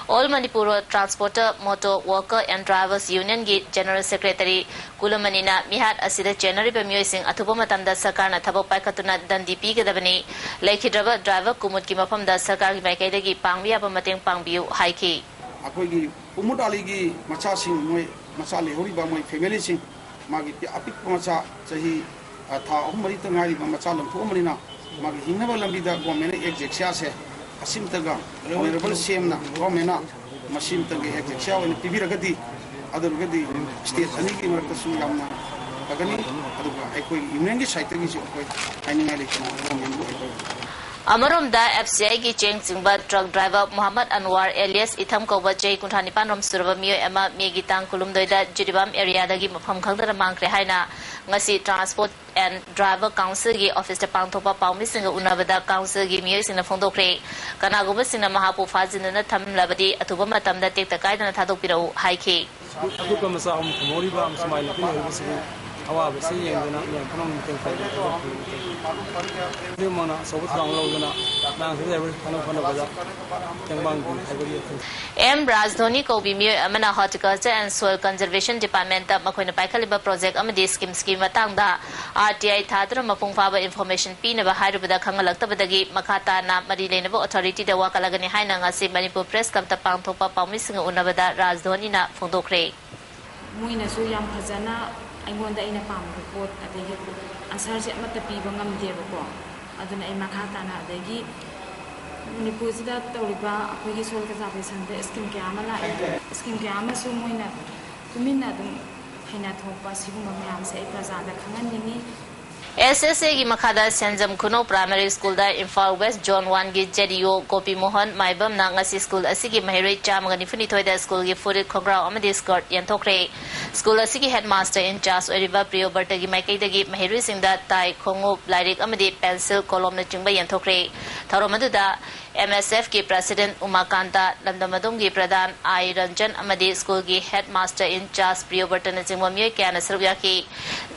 All Manipur Road Transporter Motor Worker and Drivers Unionꯒꯤ General Secretary ꯀꯨꯂꯃꯅꯤꯅ ꯃꯤꯍꯥꯠ ꯑꯁꯤꯗ ꯆꯦꯟꯅꯔꯤꯕ ꯃꯤꯑꯣꯏꯁꯤꯡ ꯑꯊꯨꯕ ꯃꯇꯝꯗ ꯁꯔꯀꯥꯔꯅ ꯊꯕꯛ ꯄꯥꯏꯈꯠꯇꯨꯅ ꯗꯟꯗꯤ ꯄꯤꯒꯗꯕꯅꯤ꯫ ꯂꯩꯈꯤꯗ꯭ꯔꯕ ꯗ꯭ꯔꯥꯏꯚꯔ ꯀꯨꯃꯨꯗꯀꯤ ꯃꯐꯝꯗ ꯁꯔꯀꯥꯔꯒꯤ ꯃꯥꯏꯀꯩꯗꯒꯤ ꯄꯥꯡꯕ ꯌꯥꯕ ꯃꯇꯦꯡ ꯄꯥꯡꯕꯤꯌꯨ ꯍꯥꯏꯈꯤ꯫ ꯑꯩꯈꯣꯏꯒꯤ ꯀꯨꯃꯨꯗ ꯑꯂꯤꯒꯤ ꯃꯆꯥꯁꯤꯡ, ꯃꯣꯏ ꯃꯆꯥ ꯂꯩꯍꯧꯔꯤꯕ ꯃꯣꯏ ꯐꯦꯃꯤꯂꯤꯁꯤꯡ, ꯃꯥꯒꯤ ꯄꯤ-, ꯑꯄꯤꯛꯄ ꯃꯆꯥ, ꯆꯍꯤ, ꯑ, ꯊꯥ ꯑꯍꯨꯝ ꯃꯔꯤꯇ ꯉꯥꯏꯔꯤꯕ ꯃꯆꯥ ꯂꯪꯊꯣꯛꯑꯝꯕꯅꯤꯅ, ꯃꯥꯒꯤ ꯍꯤꯡꯅꯕ ꯂꯝꯕꯤꯗ ꯒꯣꯔꯃꯦꯟꯅ ꯑꯦꯛꯖꯦꯛꯁꯤꯌꯥꯁꯦ ꯑꯁꯤꯝꯇꯒ ꯑꯣꯅꯔꯦꯕꯜ ꯁꯤ ꯑꯦꯝꯅ ꯒꯣꯔꯃꯦꯟꯅ ꯃꯁꯤꯝꯇꯒꯤ ꯑꯦꯛꯖꯦꯛꯁꯤꯌꯥ ꯑꯣꯏꯅ ꯄꯤꯕꯤꯔꯒꯗꯤ, ꯑꯗꯨ ꯑꯣꯏꯔꯒꯗꯤ ꯁ꯭ꯇꯦꯠ ꯑꯅꯤꯒꯤ ꯃꯔꯛꯇꯁꯨ ꯌꯥꯝꯅ ꯐꯒꯅꯤ꯫ ꯑꯗꯨꯒ ꯑꯩꯈꯣꯏ ꯌꯨꯅꯤꯌꯟꯒꯤ ꯁꯥꯏꯠꯇꯒꯤꯁꯨ ꯑꯩꯈꯣꯏ ꯍꯥꯏꯅꯤꯡꯉꯥꯏ ꯂꯩꯇꯅ ꯒꯣꯔꯃꯦꯟꯕꯨ ꯑꯩꯈꯣꯏ ꯑꯃꯔꯣꯝꯗ, ꯑꯦꯐ ꯁꯤ ꯑꯥꯏꯒꯤ ꯆꯦꯡ ꯆꯤꯡꯕ ꯇ꯭ꯔꯛ ꯗ꯭ꯔꯥꯏꯚꯔ ꯃꯨꯍꯝꯃꯗ ꯑꯟꯋꯥꯔ ꯑꯦꯂꯤꯌꯥꯁ ꯏꯊꯝ ꯀꯧꯕ ꯆꯍꯤ ꯀꯨꯟꯊ꯭ꯔꯥ ꯅꯤꯄꯥꯟ ꯔꯣꯝ ꯁꯨꯔꯕ ꯃꯤꯑꯣꯏ ꯑꯃ ꯃꯦꯒꯤ ꯇꯥꯡ ꯀꯨꯟꯍꯨꯝꯗꯣꯏꯗ ꯖꯤꯔꯤꯕꯥꯝ ꯑꯦꯔꯤꯌꯥꯗꯒꯤ ꯃꯐꯝ ꯈꯪꯗꯅ ꯃꯥꯡꯈ꯭ꯔꯦ ꯍꯥꯏꯅ ꯉꯁꯤ ꯇ꯭ꯔꯥꯟꯁꯄꯣꯔꯠ ꯑꯦꯟ ꯗ꯭ꯔꯥꯏꯚꯔ ꯀꯥꯎꯟꯁꯤꯜꯒꯤ ꯑꯣꯐꯤꯁꯇ ꯄꯥꯡꯊꯣꯛꯄ ꯄꯥꯎꯃꯤꯁꯤꯡꯒ ꯎꯅꯕꯗ ꯀꯥꯎꯟꯁꯤꯜꯒꯤ ꯃꯤꯑꯣꯏꯁꯤꯡꯅ ꯐꯣꯡꯗꯣꯛꯈ꯭ꯔꯦ꯫ ꯀꯅꯥꯒꯨꯝꯕꯁꯤꯡꯅ ꯃꯍꯥꯛꯄꯨ ꯐꯥꯖꯤꯟꯗꯨꯅ ꯊꯝꯂꯕꯗꯤ ꯑꯊꯨꯕ ꯃꯇꯝꯗ ꯇꯦꯛꯇ ꯀꯥꯏꯗꯅ ꯊꯥꯗꯣꯛꯄꯤꯔꯛꯎ ꯍꯥꯏꯈꯤ꯫ ꯑꯀꯨꯠꯄ ꯃꯆꯥ ꯑꯍꯨꯝ ꯊꯝꯍꯧꯔꯤꯕ ꯑꯃꯁꯨꯡ ꯃꯥꯏ ꯅꯨꯄꯤ ꯂꯩꯍꯧꯔꯤꯕꯁꯤꯕꯨ ꯑꯋꯥꯕꯁꯤ ꯌꯦꯡꯗꯨꯅ ꯃꯌꯥꯝ ꯄꯨꯝꯅꯃꯛ ꯃꯇꯦꯡ ꯄꯥꯡꯕꯤꯅꯕ ꯈꯨꯗꯤꯡꯃꯛꯅ ꯑꯆꯧꯕ ꯊꯧꯗꯥꯡ ꯂꯧꯗꯨꯅ ꯑꯉꯥꯡꯁꯤꯡ ꯂꯩꯍꯧꯔꯤ ꯐꯅꯕ ꯍꯣꯠꯅꯕꯗ ꯃꯇꯦꯡ ꯄꯥꯡꯕꯤꯌꯨ ꯍꯥꯏꯕꯒꯤ ꯋꯥꯐꯝ꯫ ꯑꯦꯝ ꯔꯥꯖꯙꯣꯅꯤ ꯀꯧꯕꯤ ꯃꯤꯑꯣꯏ ꯑꯃꯅ Horticulture and Soil Conservation Departmentꯇ ꯃꯈꯣꯏꯅ ꯄꯥꯏꯈꯠꯂꯤꯕ ꯄ꯭ꯔꯣꯖꯦꯛ ꯑꯃꯗꯤ ꯁ꯭ꯀꯤꯝꯁꯀꯤ ꯃꯇꯥꯡꯗ ꯑꯥꯔ ꯇꯤ ꯑꯥꯏ ꯊꯥꯗꯨꯅ ꯃꯄꯨꯡ ꯐꯥꯕ ꯏꯟꯐꯣꯔꯃꯦꯁꯟ ꯄꯤꯅꯕ ꯍꯥꯏꯔꯨꯕꯗ ꯈꯪꯍꯜꯂꯛꯇꯕꯗꯒꯤ ꯃꯈꯥ ꯇꯥꯅ ꯃꯔꯤ ꯂꯩꯅꯕ ꯑꯣꯊꯣꯔꯤꯇꯤꯗ ꯋꯥꯀꯠꯂꯒꯅꯤ ꯍꯥꯏꯅ ꯉꯁꯤ ꯃꯅꯤꯄꯨꯔ ꯄ꯭ꯔꯦꯁ ꯀ꯭ꯂꯕꯇ ꯄꯥꯡꯊꯣꯛꯄ ꯄꯥꯎꯃꯤꯁꯤꯡꯒ ꯎꯅꯕꯗ ꯔꯥꯖꯙꯣꯅꯤꯅ ꯐꯣꯡꯗꯣꯛꯈ꯭ꯔꯦ꯫ ꯃꯣꯏꯅꯁꯨ ꯌꯥꯝ ꯐꯖꯅ ꯑꯩꯉꯣꯟꯗ ꯑꯩꯅ ꯄꯥꯝꯕ ꯄꯣꯠ ꯑꯗꯒꯤ ꯑꯟꯁꯔꯁꯦ ꯑꯃꯠꯇ ꯄꯤꯕ ꯉꯝꯗꯦꯕꯀꯣ꯫ ꯑꯗꯨꯅ ꯑꯩ ꯃꯈꯥ ꯇꯥꯅ ꯑꯗꯒꯤ ꯃꯅꯤꯄꯨꯔꯁꯤꯗ ꯇꯧꯔꯤꯕ ꯑꯩꯈꯣꯏꯒꯤ ꯁꯣꯏꯜ ꯀꯟꯖꯥꯔꯕꯦꯁꯟꯗ ꯁ꯭ꯀꯤꯝ ꯀꯌꯥ ꯑꯃ ꯂꯥꯛꯑꯦ꯫ ꯁ꯭ꯀꯤꯝ ꯀꯌꯥ ꯑꯃꯁꯨ ꯃꯣꯏꯅ ꯇꯨꯃꯤꯟꯅ ꯑꯗꯨꯝ ꯍꯩꯅ ꯊꯣꯛꯄ ꯁꯤꯒꯨꯝꯕ ꯃꯌꯥꯝꯁꯦ ꯑꯩ ꯄ꯭ꯔꯖꯥꯗ ꯈꯪꯍꯟꯅꯤꯡꯉꯤ꯫ ꯑꯦꯁ ꯑꯦꯁ ꯑꯦꯒꯤ ꯃꯈꯥꯗ ꯁꯦꯟꯖꯝ ꯈꯨꯅꯧ ꯄ꯭ꯔꯥꯏꯃꯥꯔꯤ ꯁ꯭ꯀꯨꯜꯗ ꯏꯝꯐꯥꯜ ꯋꯦꯁ ꯖꯣꯟ ꯋꯥꯟꯒꯤ ꯖꯦ ꯗꯤ ꯑꯣ ꯒꯣꯄꯤ ꯃꯣꯍꯟ ꯃꯥꯏꯕꯝꯅ ꯉꯁꯤ ꯁ꯭ꯀꯨꯜ ꯑꯁꯤꯒꯤ ꯃꯍꯩꯔꯣꯏ ꯆꯥꯝꯃꯒ ꯅꯤꯐꯨꯅꯤꯊꯣꯏꯗ ꯁ꯭ꯀꯨꯜꯒꯤ ꯐꯨꯔꯤꯠ, ꯈꯣꯡꯒ꯭ꯔꯥꯎ ꯑꯃꯗꯤ ꯁ꯭ꯀꯔꯠ ꯌꯦꯟꯊꯣꯛꯈ꯭ꯔꯦ꯫ ꯁ꯭ꯀꯨꯜ ꯑꯁꯤꯒꯤ ꯍꯦꯗ ꯃꯥꯁꯇꯔ ꯏꯟ ꯆꯥꯔꯖ ꯑꯣꯏꯔꯤꯕ ꯄ꯭ꯔꯤꯌꯣꯕꯔꯇꯒꯤ ꯃꯥꯏꯀꯩꯗꯒꯤ ꯃꯍꯩꯔꯣꯏꯁꯤꯡꯗ ꯇꯥꯏ, ꯈꯣꯡꯎꯞ, ꯂꯥꯏꯔꯤꯛ ꯑꯃꯗꯤ ꯄꯦꯟꯁꯤꯜ, ꯀꯣꯂꯣꯝꯅꯆꯤꯡꯕ ꯌꯦꯟꯊꯣꯛꯈ꯭ꯔꯦ꯫ ꯊꯧꯔꯝ ꯑꯗꯨꯗ ꯑꯦꯝ ꯑꯦꯁ ꯑꯦꯐꯀꯤ ꯄ꯭ꯔꯁꯤꯗꯦꯟꯠ ꯎꯃꯥꯀꯥꯟꯇ, ꯂꯝꯗꯝ ꯑꯗꯣꯝꯒꯤ ꯄ꯭ꯔꯙꯥꯟ ꯑꯥꯏ ꯔꯟꯖꯟ ꯑꯃꯗꯤ ꯁ꯭ꯀꯨꯜꯒꯤ ꯍꯦꯗ ꯃꯥꯁꯇꯔ ꯏꯟ ꯆꯥꯔꯖ ꯄ꯭ꯔꯤꯌꯣꯕꯔꯇꯅꯆꯤꯡꯕ ꯃꯤꯑꯣꯏ ꯀꯌꯥꯅ ꯁꯔꯨꯛ ꯌꯥꯈꯤ꯫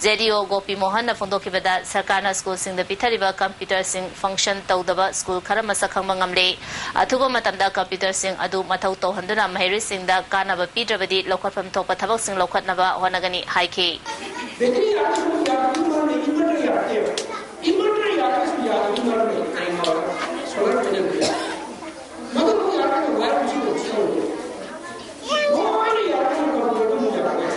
ꯖꯦ ꯗꯤ ꯑꯣ ꯒꯣꯄꯤ ꯃꯣꯍꯟꯅ ꯐꯣꯡꯗꯣꯛꯈꯤꯕꯗ, ꯁꯔꯀꯥꯔꯅ ꯁ꯭ꯀꯨꯜꯁꯤꯡꯗ ꯄꯤꯊꯔꯤꯕ ꯀꯝꯄ꯭ꯌꯨꯇꯔꯁꯤꯡ ꯐꯪꯁꯟ ꯇꯧꯗꯕ ꯁ꯭ꯀꯨꯜ ꯈꯔ ꯃꯁꯛ ꯈꯪꯕ ꯉꯝꯂꯦ꯫ ꯑꯊꯨꯕ ꯃꯇꯝꯗ ꯀꯝꯄ꯭ꯌꯨꯇꯔꯁꯤꯡ ꯑꯗꯨ ꯃꯊꯧ ꯇꯧꯍꯟꯗꯨꯅ ꯃꯍꯩꯔꯣꯏꯁꯤꯡꯗ ꯀꯥꯟꯅꯕ ꯄꯤꯗ꯭ꯔꯕꯗꯤ ꯂꯧꯈꯠꯐꯝ ꯊꯣꯛꯄ ꯊꯕꯛꯁꯤꯡ ꯂꯧꯈꯠꯅꯕ ꯍꯣꯠꯅꯒꯅꯤ ꯍꯥꯏꯈꯤ꯫ ꯕꯦꯇꯔꯤ ꯌꯥꯗ꯭ꯔꯁꯨ ꯌꯥꯗꯕꯒꯤ ꯃꯔꯝꯅ ꯏꯟꯚꯔꯇꯔ ꯌꯥꯗꯦ꯫ ꯏꯟꯚꯔꯇꯔ ꯌꯥꯗ꯭ꯔꯁꯨ ꯌꯥꯗꯕꯒꯤ ꯃꯔꯝꯅ ꯀꯩꯅꯣ, ꯁꯣꯂꯔ ꯄꯦꯅꯦꯜ ꯌꯥꯗꯦ꯫ ꯃꯗꯨ ꯌꯥꯔꯒ ꯋꯥꯏꯔ ꯃꯁꯤꯡꯗꯣ ꯁꯦꯝꯃꯨ꯫ ꯂꯣꯏꯅ ꯌꯥꯔꯒ ꯀꯝꯄ꯭ꯌꯨꯇꯔꯗ ꯑꯃꯨꯛ ꯌꯥꯔꯒ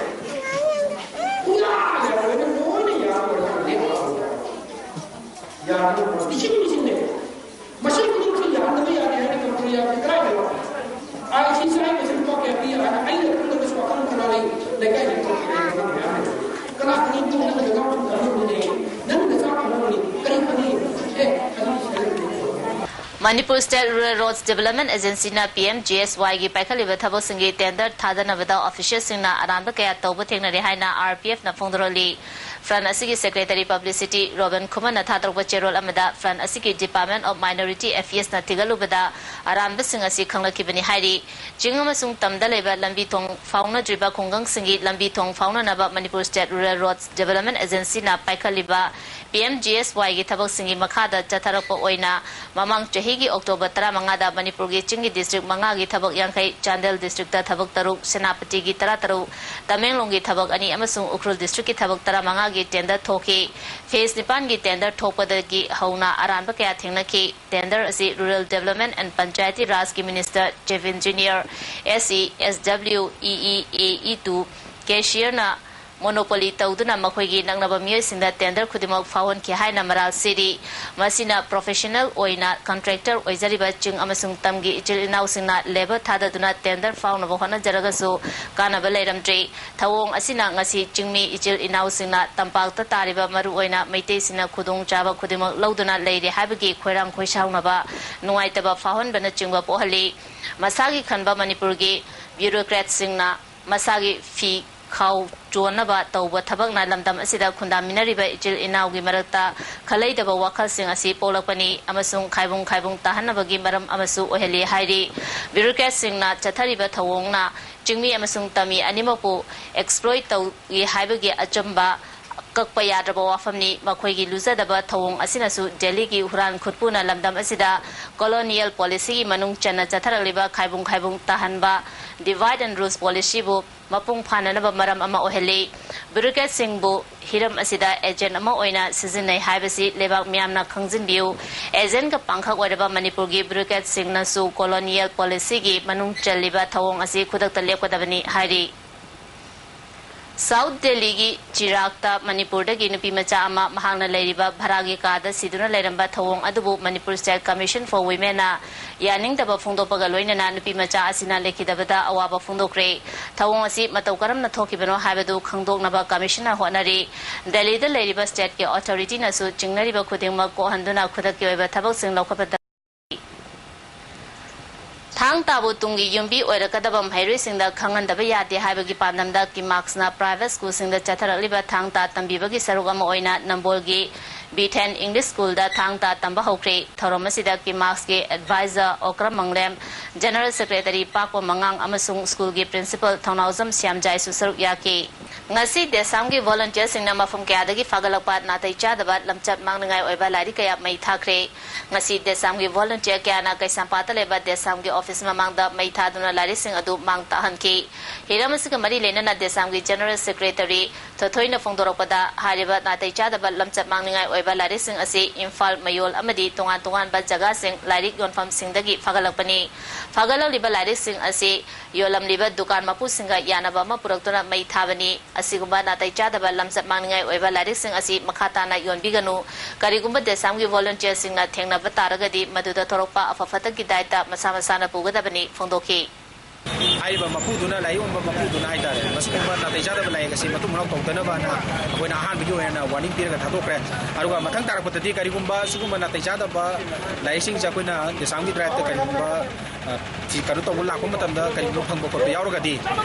ꯁꯨꯡꯌꯥ ꯌꯥꯔꯣꯏꯅ ꯂꯣꯏꯅ ꯌꯥꯔꯣꯏꯅ ꯂꯦꯞꯄ ꯌꯥꯔꯣꯏ꯫ ꯏꯁꯤꯡ ꯃꯁꯤꯡꯅꯦ꯫ ꯃꯁꯤ ꯈꯨꯗꯤꯡꯃꯛꯁꯤ ꯌꯥꯍꯟꯗꯕ ꯌꯥꯗꯦ ꯍꯥꯏꯅ ꯀꯝꯄꯅꯤ ꯌꯥꯗꯦ ꯀꯗꯥꯏꯗꯅꯣ? ꯑꯥꯏ ꯁꯤ ꯁꯤ ꯑꯥꯏ ꯃꯁꯤꯡ ꯂꯨꯄꯥ ꯀꯌꯥ ꯄꯤ ꯍꯥꯏꯅ ꯑꯩꯅ ꯈꯪꯗꯕꯁꯨ ꯋꯥꯈꯜ ꯀꯅꯥ ꯂꯩ? ꯂꯩꯀꯥꯏꯒꯤ ꯀꯅꯥ ꯈꯪꯉꯤ? ꯏꯕꯨꯡ ꯅꯪꯅ ꯅꯅꯥꯎ ꯅꯨꯄꯤ ꯑꯃꯅꯤ, ꯅꯪꯅ ꯆꯥꯛ ꯊꯣꯡꯉꯝꯕꯅꯤ, ꯀꯔꯤ ꯐꯪꯉꯤ? ꯑꯦ, ꯑꯗꯨꯗꯤ ꯁꯤꯗ ꯂꯩꯇꯦ꯫ Manipur state rural roads development ꯑꯦꯖꯦꯟꯁꯤꯅ ꯄꯤ ꯑꯦꯝ ꯖꯤ ꯑꯦꯁ ꯋꯥꯏꯒꯤ ꯄꯥꯏꯈꯠꯂꯤꯕ ꯊꯕꯛꯁꯤꯡꯒꯤ ꯇꯦꯟꯗꯔ ꯊꯥꯗꯅꯕꯗ ꯑꯣꯐꯤꯁꯤꯌꯦꯜꯁꯤꯡꯅ ꯑꯔꯥꯟꯕ ꯀꯌꯥ ꯇꯧꯕ ꯊꯦꯡꯅꯔꯦ ꯍꯥꯏꯅ ꯑꯥꯔ ꯄꯤ ꯑꯦꯐꯅ ꯐꯣꯡꯗꯣꯔꯛꯂꯤ꯫ ꯐ꯭ꯔꯟ ꯑꯁꯤꯒꯤ ꯁꯦꯀ꯭ꯔꯦꯇꯔꯤ ꯄꯕ꯭ꯂꯤꯁꯤꯇꯤ ꯔꯣꯕꯤꯟ ꯈꯨꯃꯟꯅ ꯊꯥꯗꯣꯔꯛꯄ ꯆꯦꯔꯣꯜ ꯑꯃꯗ ꯐ꯭ꯔꯟ ꯑꯁꯤꯒꯤ ꯗꯤꯄꯥꯔꯠꯃꯦꯟ ꯑꯣꯐ ꯃꯥꯏꯅꯣꯔꯤꯇꯤ ꯑꯦꯐꯤꯌꯔꯁꯅ ꯊꯤꯒꯠꯂꯨꯕꯗ ꯑꯔꯥꯟꯕꯁꯤꯡ ꯑꯁꯤ ꯈꯪꯂꯛꯈꯤꯕꯅꯤ ꯍꯥꯏꯔꯤ꯫ ꯆꯤꯡ ꯑꯃꯁꯨꯡ ꯇꯝꯗ ꯂꯩꯕ ꯂꯝꯕꯤ ꯊꯣꯡ ꯐꯥꯎꯅꯗ꯭ꯔꯤꯕ ꯈꯨꯡꯒꯪꯁꯤꯡꯒꯤ ꯂꯝꯕꯤ ꯊꯣꯡ ꯐꯥꯎꯅꯅꯕ Manipur state rural roads development ꯑꯦꯖꯦꯟꯁꯤꯅ ꯄꯥꯏꯈꯠꯂꯤꯕ ꯄꯤ ꯑꯦꯝ ꯖꯤ ꯑꯦꯁ ꯋꯥꯏꯒꯤ ꯊꯕꯛꯁꯤꯡꯒꯤ ꯃꯈꯥꯗ ꯆꯠꯊꯔꯛꯄ ꯑꯣꯏꯅ ꯃꯃꯥꯡ ꯆꯍꯤꯒꯤ ꯑꯣꯛꯇꯣꯕꯔ ꯇꯔꯥꯃꯉꯥꯗ ꯃꯅꯤꯄꯨꯔꯒꯤ ꯆꯤꯡꯒꯤ ꯗꯤꯁꯇ꯭ꯔꯤꯛ ꯃꯉꯥꯒꯤ ꯊꯕꯛ ꯌꯥꯡꯈꯩ, ꯆꯥꯟꯗꯦꯜ ꯗꯤꯁꯇ꯭ꯔꯤꯛꯇ ꯊꯕꯛ ꯇꯔꯨꯛ, ꯁꯦꯅꯥꯄꯇꯤꯒꯤ ꯇꯔꯥꯇꯔꯨꯛ, ꯇꯃꯦꯡꯂꯣꯡꯒꯤ ꯊꯕꯛ ꯑꯅꯤ ꯑꯃꯁꯨꯡ ꯎꯈ꯭ꯔꯨꯜ ꯗꯤꯁꯇ꯭ꯔꯤꯛꯀꯤ ꯊꯕꯛ ꯇꯔꯥꯃꯉꯥꯒꯤ ꯇꯦꯟꯗꯔ ꯊꯣꯛꯈꯤ꯫ ꯐꯦꯖ ꯅꯤꯄꯥꯟꯒꯤ ꯇꯦꯟꯗꯔ ꯊꯣꯛꯄꯗꯒꯤ ꯍꯧꯅ ꯑꯔꯥꯟꯕ ꯀꯌꯥ ꯊꯦꯡꯅꯈꯤ꯫ ꯇꯦꯟꯗꯔ ꯑꯁꯤ ꯔꯨꯔꯦꯜ ꯗꯤꯕꯦꯂꯞꯃꯦꯟ ꯑꯦꯟ ꯄꯟꯆꯥꯌꯇꯤ ꯔꯥꯖꯀꯤ minister, chief engineer, S E, S W, E E, A E two, ꯀꯦꯁꯤꯌꯔꯅ ꯃꯣꯅꯣꯄꯣꯂꯤ ꯇꯧꯗꯨꯅ ꯃꯈꯣꯏꯒꯤ ꯅꯛꯅꯕ ꯃꯤꯑꯣꯏꯁꯤꯡꯗ ꯇꯦꯟꯗꯔ ꯈꯨꯗꯤꯡꯃꯛ ꯐꯥꯎꯍꯟꯈꯤ ꯍꯥꯏꯅ ꯃꯔꯥꯜ ꯁꯤꯔꯤ꯫ ꯃꯁꯤꯅ ꯄ꯭ꯔꯣꯐꯦꯁꯅꯦꯜ ꯑꯣꯏꯅ ꯀꯟꯇ꯭ꯔꯦꯛꯇꯔ ꯑꯣꯏꯖꯔꯤꯕ ꯆꯤꯡ ꯑꯃꯁꯨꯡ ꯇꯝꯒꯤ ꯏꯆꯤꯜ ꯏꯅꯥꯎꯁꯤꯡꯅ ꯂꯦꯕꯔ ꯊꯥꯗꯗꯨꯅ ꯇꯦꯟꯗꯔ ꯐꯥꯎꯅꯕ ꯍꯣꯠꯅꯖꯔꯒꯁꯨ ꯀꯥꯟꯅꯕ ꯂꯩꯔꯝꯗ꯭ꯔꯤ꯫ ꯊꯧꯑꯣꯡ ꯑꯁꯤꯅ ꯉꯁꯤ ꯆꯤꯡꯃꯤ ꯏꯆꯤꯜ ꯏꯅꯥꯎꯁꯤꯡꯅ ꯇꯝꯄꯥꯛꯇ ꯇꯥꯔꯤꯕ ꯃꯔꯨꯑꯣꯏꯅ ꯃꯩꯇꯩꯁꯤꯡꯅ ꯈꯨꯗꯣꯡꯆꯥꯕ ꯈꯨꯗꯤꯡꯃꯛ ꯂꯧꯗꯨꯅ ꯂꯩꯔꯦ ꯍꯥꯏꯕꯒꯤ ꯈꯣꯏꯔꯥꯡ ꯈꯣꯏꯁꯥꯎꯅꯕ, ꯅꯨꯡꯉꯥꯏꯇꯕ ꯐꯥꯎꯍꯟꯕꯅꯆꯤꯡꯕ ꯄꯣꯛꯍꯜꯂꯤ꯫ ꯃꯁꯥꯒꯤ ꯈꯟꯕ ꯃꯅꯤꯄꯨꯔꯒꯤ ꯕ꯭ꯌꯨꯔꯣꯀ꯭ꯔꯦꯠꯁꯤꯡꯅ ꯃꯁꯥꯒꯤ ꯐꯤ ꯈꯥꯎ ꯆꯣꯟꯅꯕ ꯇꯧꯕ ꯊꯕꯛꯅ ꯂꯝꯗꯝ ꯑꯁꯤꯗ ꯈꯨꯟꯗꯥꯃꯤꯟꯅꯔꯤꯕ ꯏꯆꯤꯜ ꯏꯅꯥꯎꯒꯤ ꯃꯔꯛꯇ ꯈꯜꯂꯩꯗꯕ ꯋꯥꯈꯜꯁꯤꯡ ꯑꯁꯤ ꯄꯣꯛꯂꯛꯄꯅꯤ ꯑꯃꯁꯨꯡ ꯈꯥꯏꯕꯨꯡ ꯈꯥꯏꯕꯨꯡ ꯇꯥꯍꯟꯅꯕꯒꯤ ꯃꯔꯝ ꯑꯃꯁꯨ ꯑꯣꯏꯍꯜꯂꯤ ꯍꯥꯏꯔꯤ꯫ ꯕ꯭ꯌꯨꯔꯣꯀ꯭ꯔꯦꯠꯁꯤꯡꯅ ꯆꯠꯊꯔꯤꯕ ꯊꯧꯑꯣꯡꯅ ꯆꯤꯡꯃꯤ ꯑꯃꯁꯨꯡ ꯇꯝꯃꯤ ꯑꯅꯤꯃꯛꯄꯨ ꯑꯦꯛꯁꯄ꯭ꯂꯣꯏꯠ ꯇꯧꯏ ꯍꯥꯏꯕꯒꯤ ꯑꯆꯨꯝꯕ ꯀꯛꯄ ꯌꯥꯗ꯭ꯔꯕ ꯋꯥꯐꯝꯅꯤ꯫ ꯃꯈꯣꯏꯒꯤ ꯂꯨꯖꯗꯕ ꯊꯧꯑꯣꯡ ꯑꯁꯤꯅꯁꯨ ꯗꯦꯜꯂꯤꯒꯤ ꯍꯨꯔꯥꯟ ꯈꯨꯠꯄꯨꯅ ꯂꯝꯗꯝ ꯑꯁꯤꯗ ꯀꯣꯂꯣꯅꯤꯌꯦꯜ ꯄꯣꯂꯤꯁꯤꯒꯤ ꯃꯅꯨꯡ ꯆꯟꯅ ꯆꯠꯊꯔꯛꯂꯤꯕ ꯈꯥꯏꯕꯨꯡ ꯈꯥꯏꯕꯨꯡ ꯇꯥꯍꯟꯕ, ꯗꯤꯚꯥꯏꯠ ꯑꯦꯟ ꯔꯨꯜꯁ ꯄꯣꯂꯤꯁꯤꯕꯨ ꯃꯄꯨꯡ ꯐꯥꯅꯅꯕ ꯃꯔꯝ ꯑꯃ ꯑꯣꯏꯍꯜꯂꯤ꯫ ꯕ꯭ꯌꯨꯔꯣꯀ꯭ꯔꯦꯠꯁꯤꯡꯕꯨ ꯍꯤꯔꯝ ꯑꯁꯤꯗ ꯑꯦꯖꯦꯟ ꯑꯃ ꯑꯣꯏꯅ ꯁꯤꯖꯤꯟꯅꯩ ꯍꯥꯏꯕꯁꯤ ꯂꯩꯕꯥꯛ ꯃꯤꯌꯥꯝꯅ ꯈꯪꯖꯤꯟꯕꯤꯌꯨ꯫ ꯑꯦꯖꯦꯟꯒ ꯄꯥꯡꯈꯛ ꯑꯣꯏꯔꯕ ꯃꯅꯤꯄꯨꯔꯒꯤ ꯕ꯭ꯌꯨꯔꯣꯀ꯭ꯔꯦꯠꯁꯤꯡꯅꯁꯨ ꯀꯣꯂꯣꯅꯤꯌꯦꯜ ꯄꯣꯂꯤꯁꯤꯒꯤ ꯃꯅꯨꯡ ꯆꯜꯂꯤꯕ ꯊꯧꯑꯣꯡ ꯑꯁꯤ ꯈꯨꯗꯛꯇ ꯂꯦꯞꯀꯗꯕꯅꯤ ꯍꯥꯏꯔꯤ꯫ ꯁꯥꯎꯠ ꯗꯦꯜꯂꯤꯒꯤ ꯆꯤꯔꯥꯛꯇ ꯃꯅꯤꯄꯨꯔꯗꯒꯤ ꯅꯨꯄꯤ ꯃꯆꯥ ꯑꯃ ꯃꯍꯥꯛꯅ ꯂꯩꯔꯤꯕ ꯚꯔꯥꯒꯤ ꯀꯥꯗ ꯁꯤꯗꯨꯅ ꯂꯩꯔꯝꯕ ꯊꯧꯑꯣꯡ ꯑꯗꯨꯕꯨ ꯃꯅꯤꯄꯨꯔ ꯁ꯭ꯇꯦꯠ ꯀꯃꯤꯁꯟ ꯐꯣꯔ ꯋꯤꯃꯦꯟꯅ ꯌꯥꯅꯤꯡꯗꯕ ꯐꯣꯡꯗꯣꯛꯄꯒ ꯂꯣꯏꯅꯅ ꯅꯨꯄꯤ ꯃꯆꯥ ꯑꯁꯤꯅ ꯂꯩꯈꯤꯗꯕꯗ ꯑꯋꯥꯕ ꯐꯣꯡꯗꯣꯛꯈ꯭ꯔꯦ꯫ ꯊꯧꯑꯣꯡ ꯑꯁꯤ ꯃꯇꯧ ꯀꯔꯝꯅ ꯊꯣꯛꯈꯤꯕꯅꯣ ꯍꯥꯏꯕꯗꯨ ꯈꯪꯗꯣꯛꯅꯕ ꯀꯃꯤꯁꯟꯅ ꯍꯣꯠꯅꯔꯤ꯫ ꯗꯦꯜꯂꯤꯗ ꯂꯩꯔꯤꯕ ꯁ꯭ꯇꯦꯠꯀꯤ ꯑꯣꯊꯣꯔꯤꯇꯤꯅꯁꯨ ꯆꯤꯡꯅꯔꯤꯕ ꯈꯨꯗꯤꯡꯃꯛ ꯀꯣꯛꯍꯟꯗꯨꯅ ꯈꯨꯗꯛꯀꯤ ꯑꯣꯏꯕ ꯊꯕꯛꯁꯤꯡ ꯂꯧꯈꯠꯄꯗ ꯊꯥꯡ ꯇꯥꯕꯨ ꯇꯨꯡꯒꯤ ꯌꯨꯝꯕꯤ ꯑꯣꯏꯔꯛꯀꯗꯕ ꯃꯍꯩꯔꯣꯏꯁꯤꯡꯗ ꯈꯪꯍꯟꯗꯕ ꯌꯥꯗꯦ ꯍꯥꯏꯕꯒꯤ ꯄꯥꯟꯗꯝꯗ ꯀꯤꯃꯥꯛꯁꯅ ꯄ꯭ꯔꯥꯏꯚꯦꯠ ꯁ꯭ꯀꯨꯜꯁꯤꯡꯗ ꯆꯠꯊꯔꯛꯂꯤꯕ ꯊꯥꯡ ꯇꯥ ꯇꯝꯕꯤꯕꯒꯤ ꯁꯔꯨꯛ ꯑꯃ ꯑꯣꯏꯅ ꯅꯝꯕꯣꯜꯒꯤ ꯕꯤꯊꯦꯟ ꯏꯪꯂꯤꯁ ꯁ꯭ꯀꯨꯜꯗ ꯊꯥꯡ ꯇꯥ ꯇꯝꯕ ꯍꯧꯈ꯭ꯔꯦ꯫ ꯊꯧꯔꯝ ꯑꯁꯤꯗ ꯀꯤꯃꯥꯛꯁꯀꯤ ꯑꯦꯗꯚꯥꯏꯖꯔ ꯑꯣꯀ꯭ꯔꯝ ꯃꯪꯂꯦꯝ, ꯖꯦꯅꯔꯦꯜ ꯁꯦꯀ꯭ꯔꯦꯇꯔꯤ ꯄꯥꯛꯄ ꯃꯉꯥꯡ ꯑꯃꯁꯨꯡ ꯁ꯭ꯀꯨꯜꯒꯤ ꯄ꯭ꯔꯤꯟꯁꯤꯄꯜ ꯊꯧꯅꯥꯎꯖꯝ ꯁ꯭ꯌꯥꯝꯖꯥꯏꯁꯨ ꯁꯔꯨꯛ ꯌꯥꯈꯤ꯫ ꯉꯁꯤ ꯗꯦꯁꯥꯝꯒꯤ ꯚꯣꯂꯨꯟꯇꯤꯌꯔꯁꯤꯡꯅ ꯃꯐꯝ ꯀꯌꯥꯗꯒꯤ ꯐꯒꯠꯂꯛꯄ ꯅꯥꯇꯩ ꯆꯥꯗꯕ ꯂꯝꯆꯠ ꯃꯥꯡꯅꯤꯡꯉꯥꯏ ꯑꯣꯏꯕ ꯂꯥꯏꯔꯤꯛ ꯀꯌꯥ ꯃꯩ ꯊꯥꯈ꯭ꯔꯦ꯫ ꯉꯁꯤ ꯗꯦꯁꯥꯝꯒꯤ ꯚꯣꯂꯨꯟꯇꯤꯌꯔ ꯀꯌꯥꯅ ꯀꯩꯁꯥꯝꯄꯥꯠꯇ ꯂꯩꯕ ꯗꯦꯁꯥꯝꯒꯤ ꯑꯣꯐꯤꯁ ꯃꯃꯥꯡꯗ ꯃꯩ ꯊꯥꯗꯨꯅ ꯂꯥꯏꯔꯤꯛꯁꯤꯡ ꯑꯗꯨ ꯃꯥꯡ ꯇꯥꯛꯍꯟꯈꯤ꯫ ꯍꯤꯔꯝ ꯑꯁꯤꯒ ꯃꯔꯤ ꯂꯩꯅꯅ ꯗꯦꯁꯥꯝꯒꯤ ꯖꯦꯅꯔꯦꯜ ꯁꯦꯀ꯭ꯔꯦꯇꯔꯤ ꯊꯣꯊꯣꯏꯅ ꯐꯣꯡꯗꯣꯔꯛꯄꯗ, ꯍꯥꯏꯔꯤꯕ ꯅꯥꯇꯩ ꯆꯥꯗꯕ ꯂꯝꯆꯠ ꯃꯥꯡꯅꯤꯡꯉꯥꯏ ꯑꯣꯏꯕ ꯂꯥꯏꯔꯤꯛꯁꯤꯡ ꯑꯁꯤ ꯏꯝꯐꯥꯜ, ꯃꯌꯣꯜ ꯑꯃꯗꯤ ꯇꯣꯉꯥꯟ ꯇꯣꯉꯥꯟꯕ ꯖꯒꯥꯁꯤꯡ ꯂꯥꯏꯔꯤꯛ ꯌꯣꯟꯐꯝꯁꯤꯡꯗꯒꯤ ꯐꯒꯠꯂꯛꯄꯅꯤ꯫ ꯐꯒꯠꯂꯛꯂꯤꯕ ꯂꯥꯏꯔꯤꯛꯁꯤꯡ ꯑꯁꯤ ꯌꯣꯜꯂꯝꯂꯤꯕ ꯗꯨꯀꯥꯟ ꯃꯄꯨꯁꯤꯡꯒ ꯌꯥꯅꯕ ꯑꯃ ꯄꯨꯔꯛꯇꯨꯅ ꯃꯩ ꯊꯥꯕꯅꯤ꯫ ꯑꯁꯤꯒꯨꯝꯕ ꯅꯥꯇꯩ ꯆꯥꯗꯕ ꯂꯝꯆꯠ ꯃꯥꯡꯅꯤꯡꯉꯥꯏ ꯑꯣꯏꯕ ꯂꯥꯏꯔꯤꯛꯁꯤꯡ ꯑꯁꯤ ꯃꯈꯥ ꯇꯥꯅ ꯌꯣꯟꯕꯤꯒꯅꯨ꯫ ꯀꯔꯤꯒꯨꯝꯕ ꯗꯦꯁꯥꯝꯒꯤ ꯚꯣꯂꯨꯟꯇꯤꯌꯔꯁꯤꯡꯅ ꯊꯦꯡꯅꯕ ꯇꯥꯔꯒꯗꯤ ꯃꯗꯨꯗ ꯊꯣꯔꯛꯄ ꯑꯐ ꯐꯠꯇꯒꯤ ꯗꯥꯏꯇ ꯃꯁꯥ ꯃꯁꯥꯅ ꯄꯨꯒꯗꯕꯅꯤ ꯐꯣꯡꯗꯣꯛꯈꯤ꯫ ꯍꯥꯏꯔꯤꯕ ꯃꯄꯨꯗꯨꯅ, ꯂꯥꯏꯔꯤꯛ ꯌꯣꯟꯕ ꯃꯄꯨꯗꯨꯅ ꯍꯥꯏꯇꯥꯔꯦ, ꯃꯁꯤꯒꯨꯝꯕ ꯅꯥꯇꯩ ꯆꯥꯗꯕ ꯂꯥꯏꯔꯤꯛ ꯑꯁꯤ ꯃꯇꯨꯡ ꯃꯅꯥꯎ ꯇꯧꯗꯅꯕꯅ ꯑꯩꯈꯣꯏꯅ ꯑꯍꯥꯟꯕꯒꯤ ꯑꯣꯏꯅ ꯋꯥꯔꯅꯤꯡ ꯄꯤꯔꯒ ꯊꯥꯗꯣꯛꯈ꯭ꯔꯦ꯫ ꯑꯗꯨꯒ ꯃꯊꯪ ꯇꯥꯔꯛꯄꯗꯗꯤ ꯀꯔꯤꯒꯨꯝꯕ ꯁꯤꯒꯨꯝꯕ ꯅꯥꯇꯩ ꯆꯥꯗꯕ ꯂꯥꯏꯔꯤꯛꯁꯤꯡꯁꯦ ꯑꯩꯈꯣꯏꯅ ꯗꯦꯁꯥꯝꯒꯤ ꯗ꯭ꯔꯥꯏꯚꯇ ꯀꯔꯤꯒꯨꯝꯕ, ꯑ, ꯁꯤ ꯀꯩꯅꯣ ꯇꯧꯕ ꯂꯥꯛꯄ ꯃꯇꯝꯗ ꯀꯔꯤꯒꯨꯝꯕ ꯐꯪꯕ ꯈꯣꯠꯄ ꯌꯥꯎꯔꯒꯗꯤ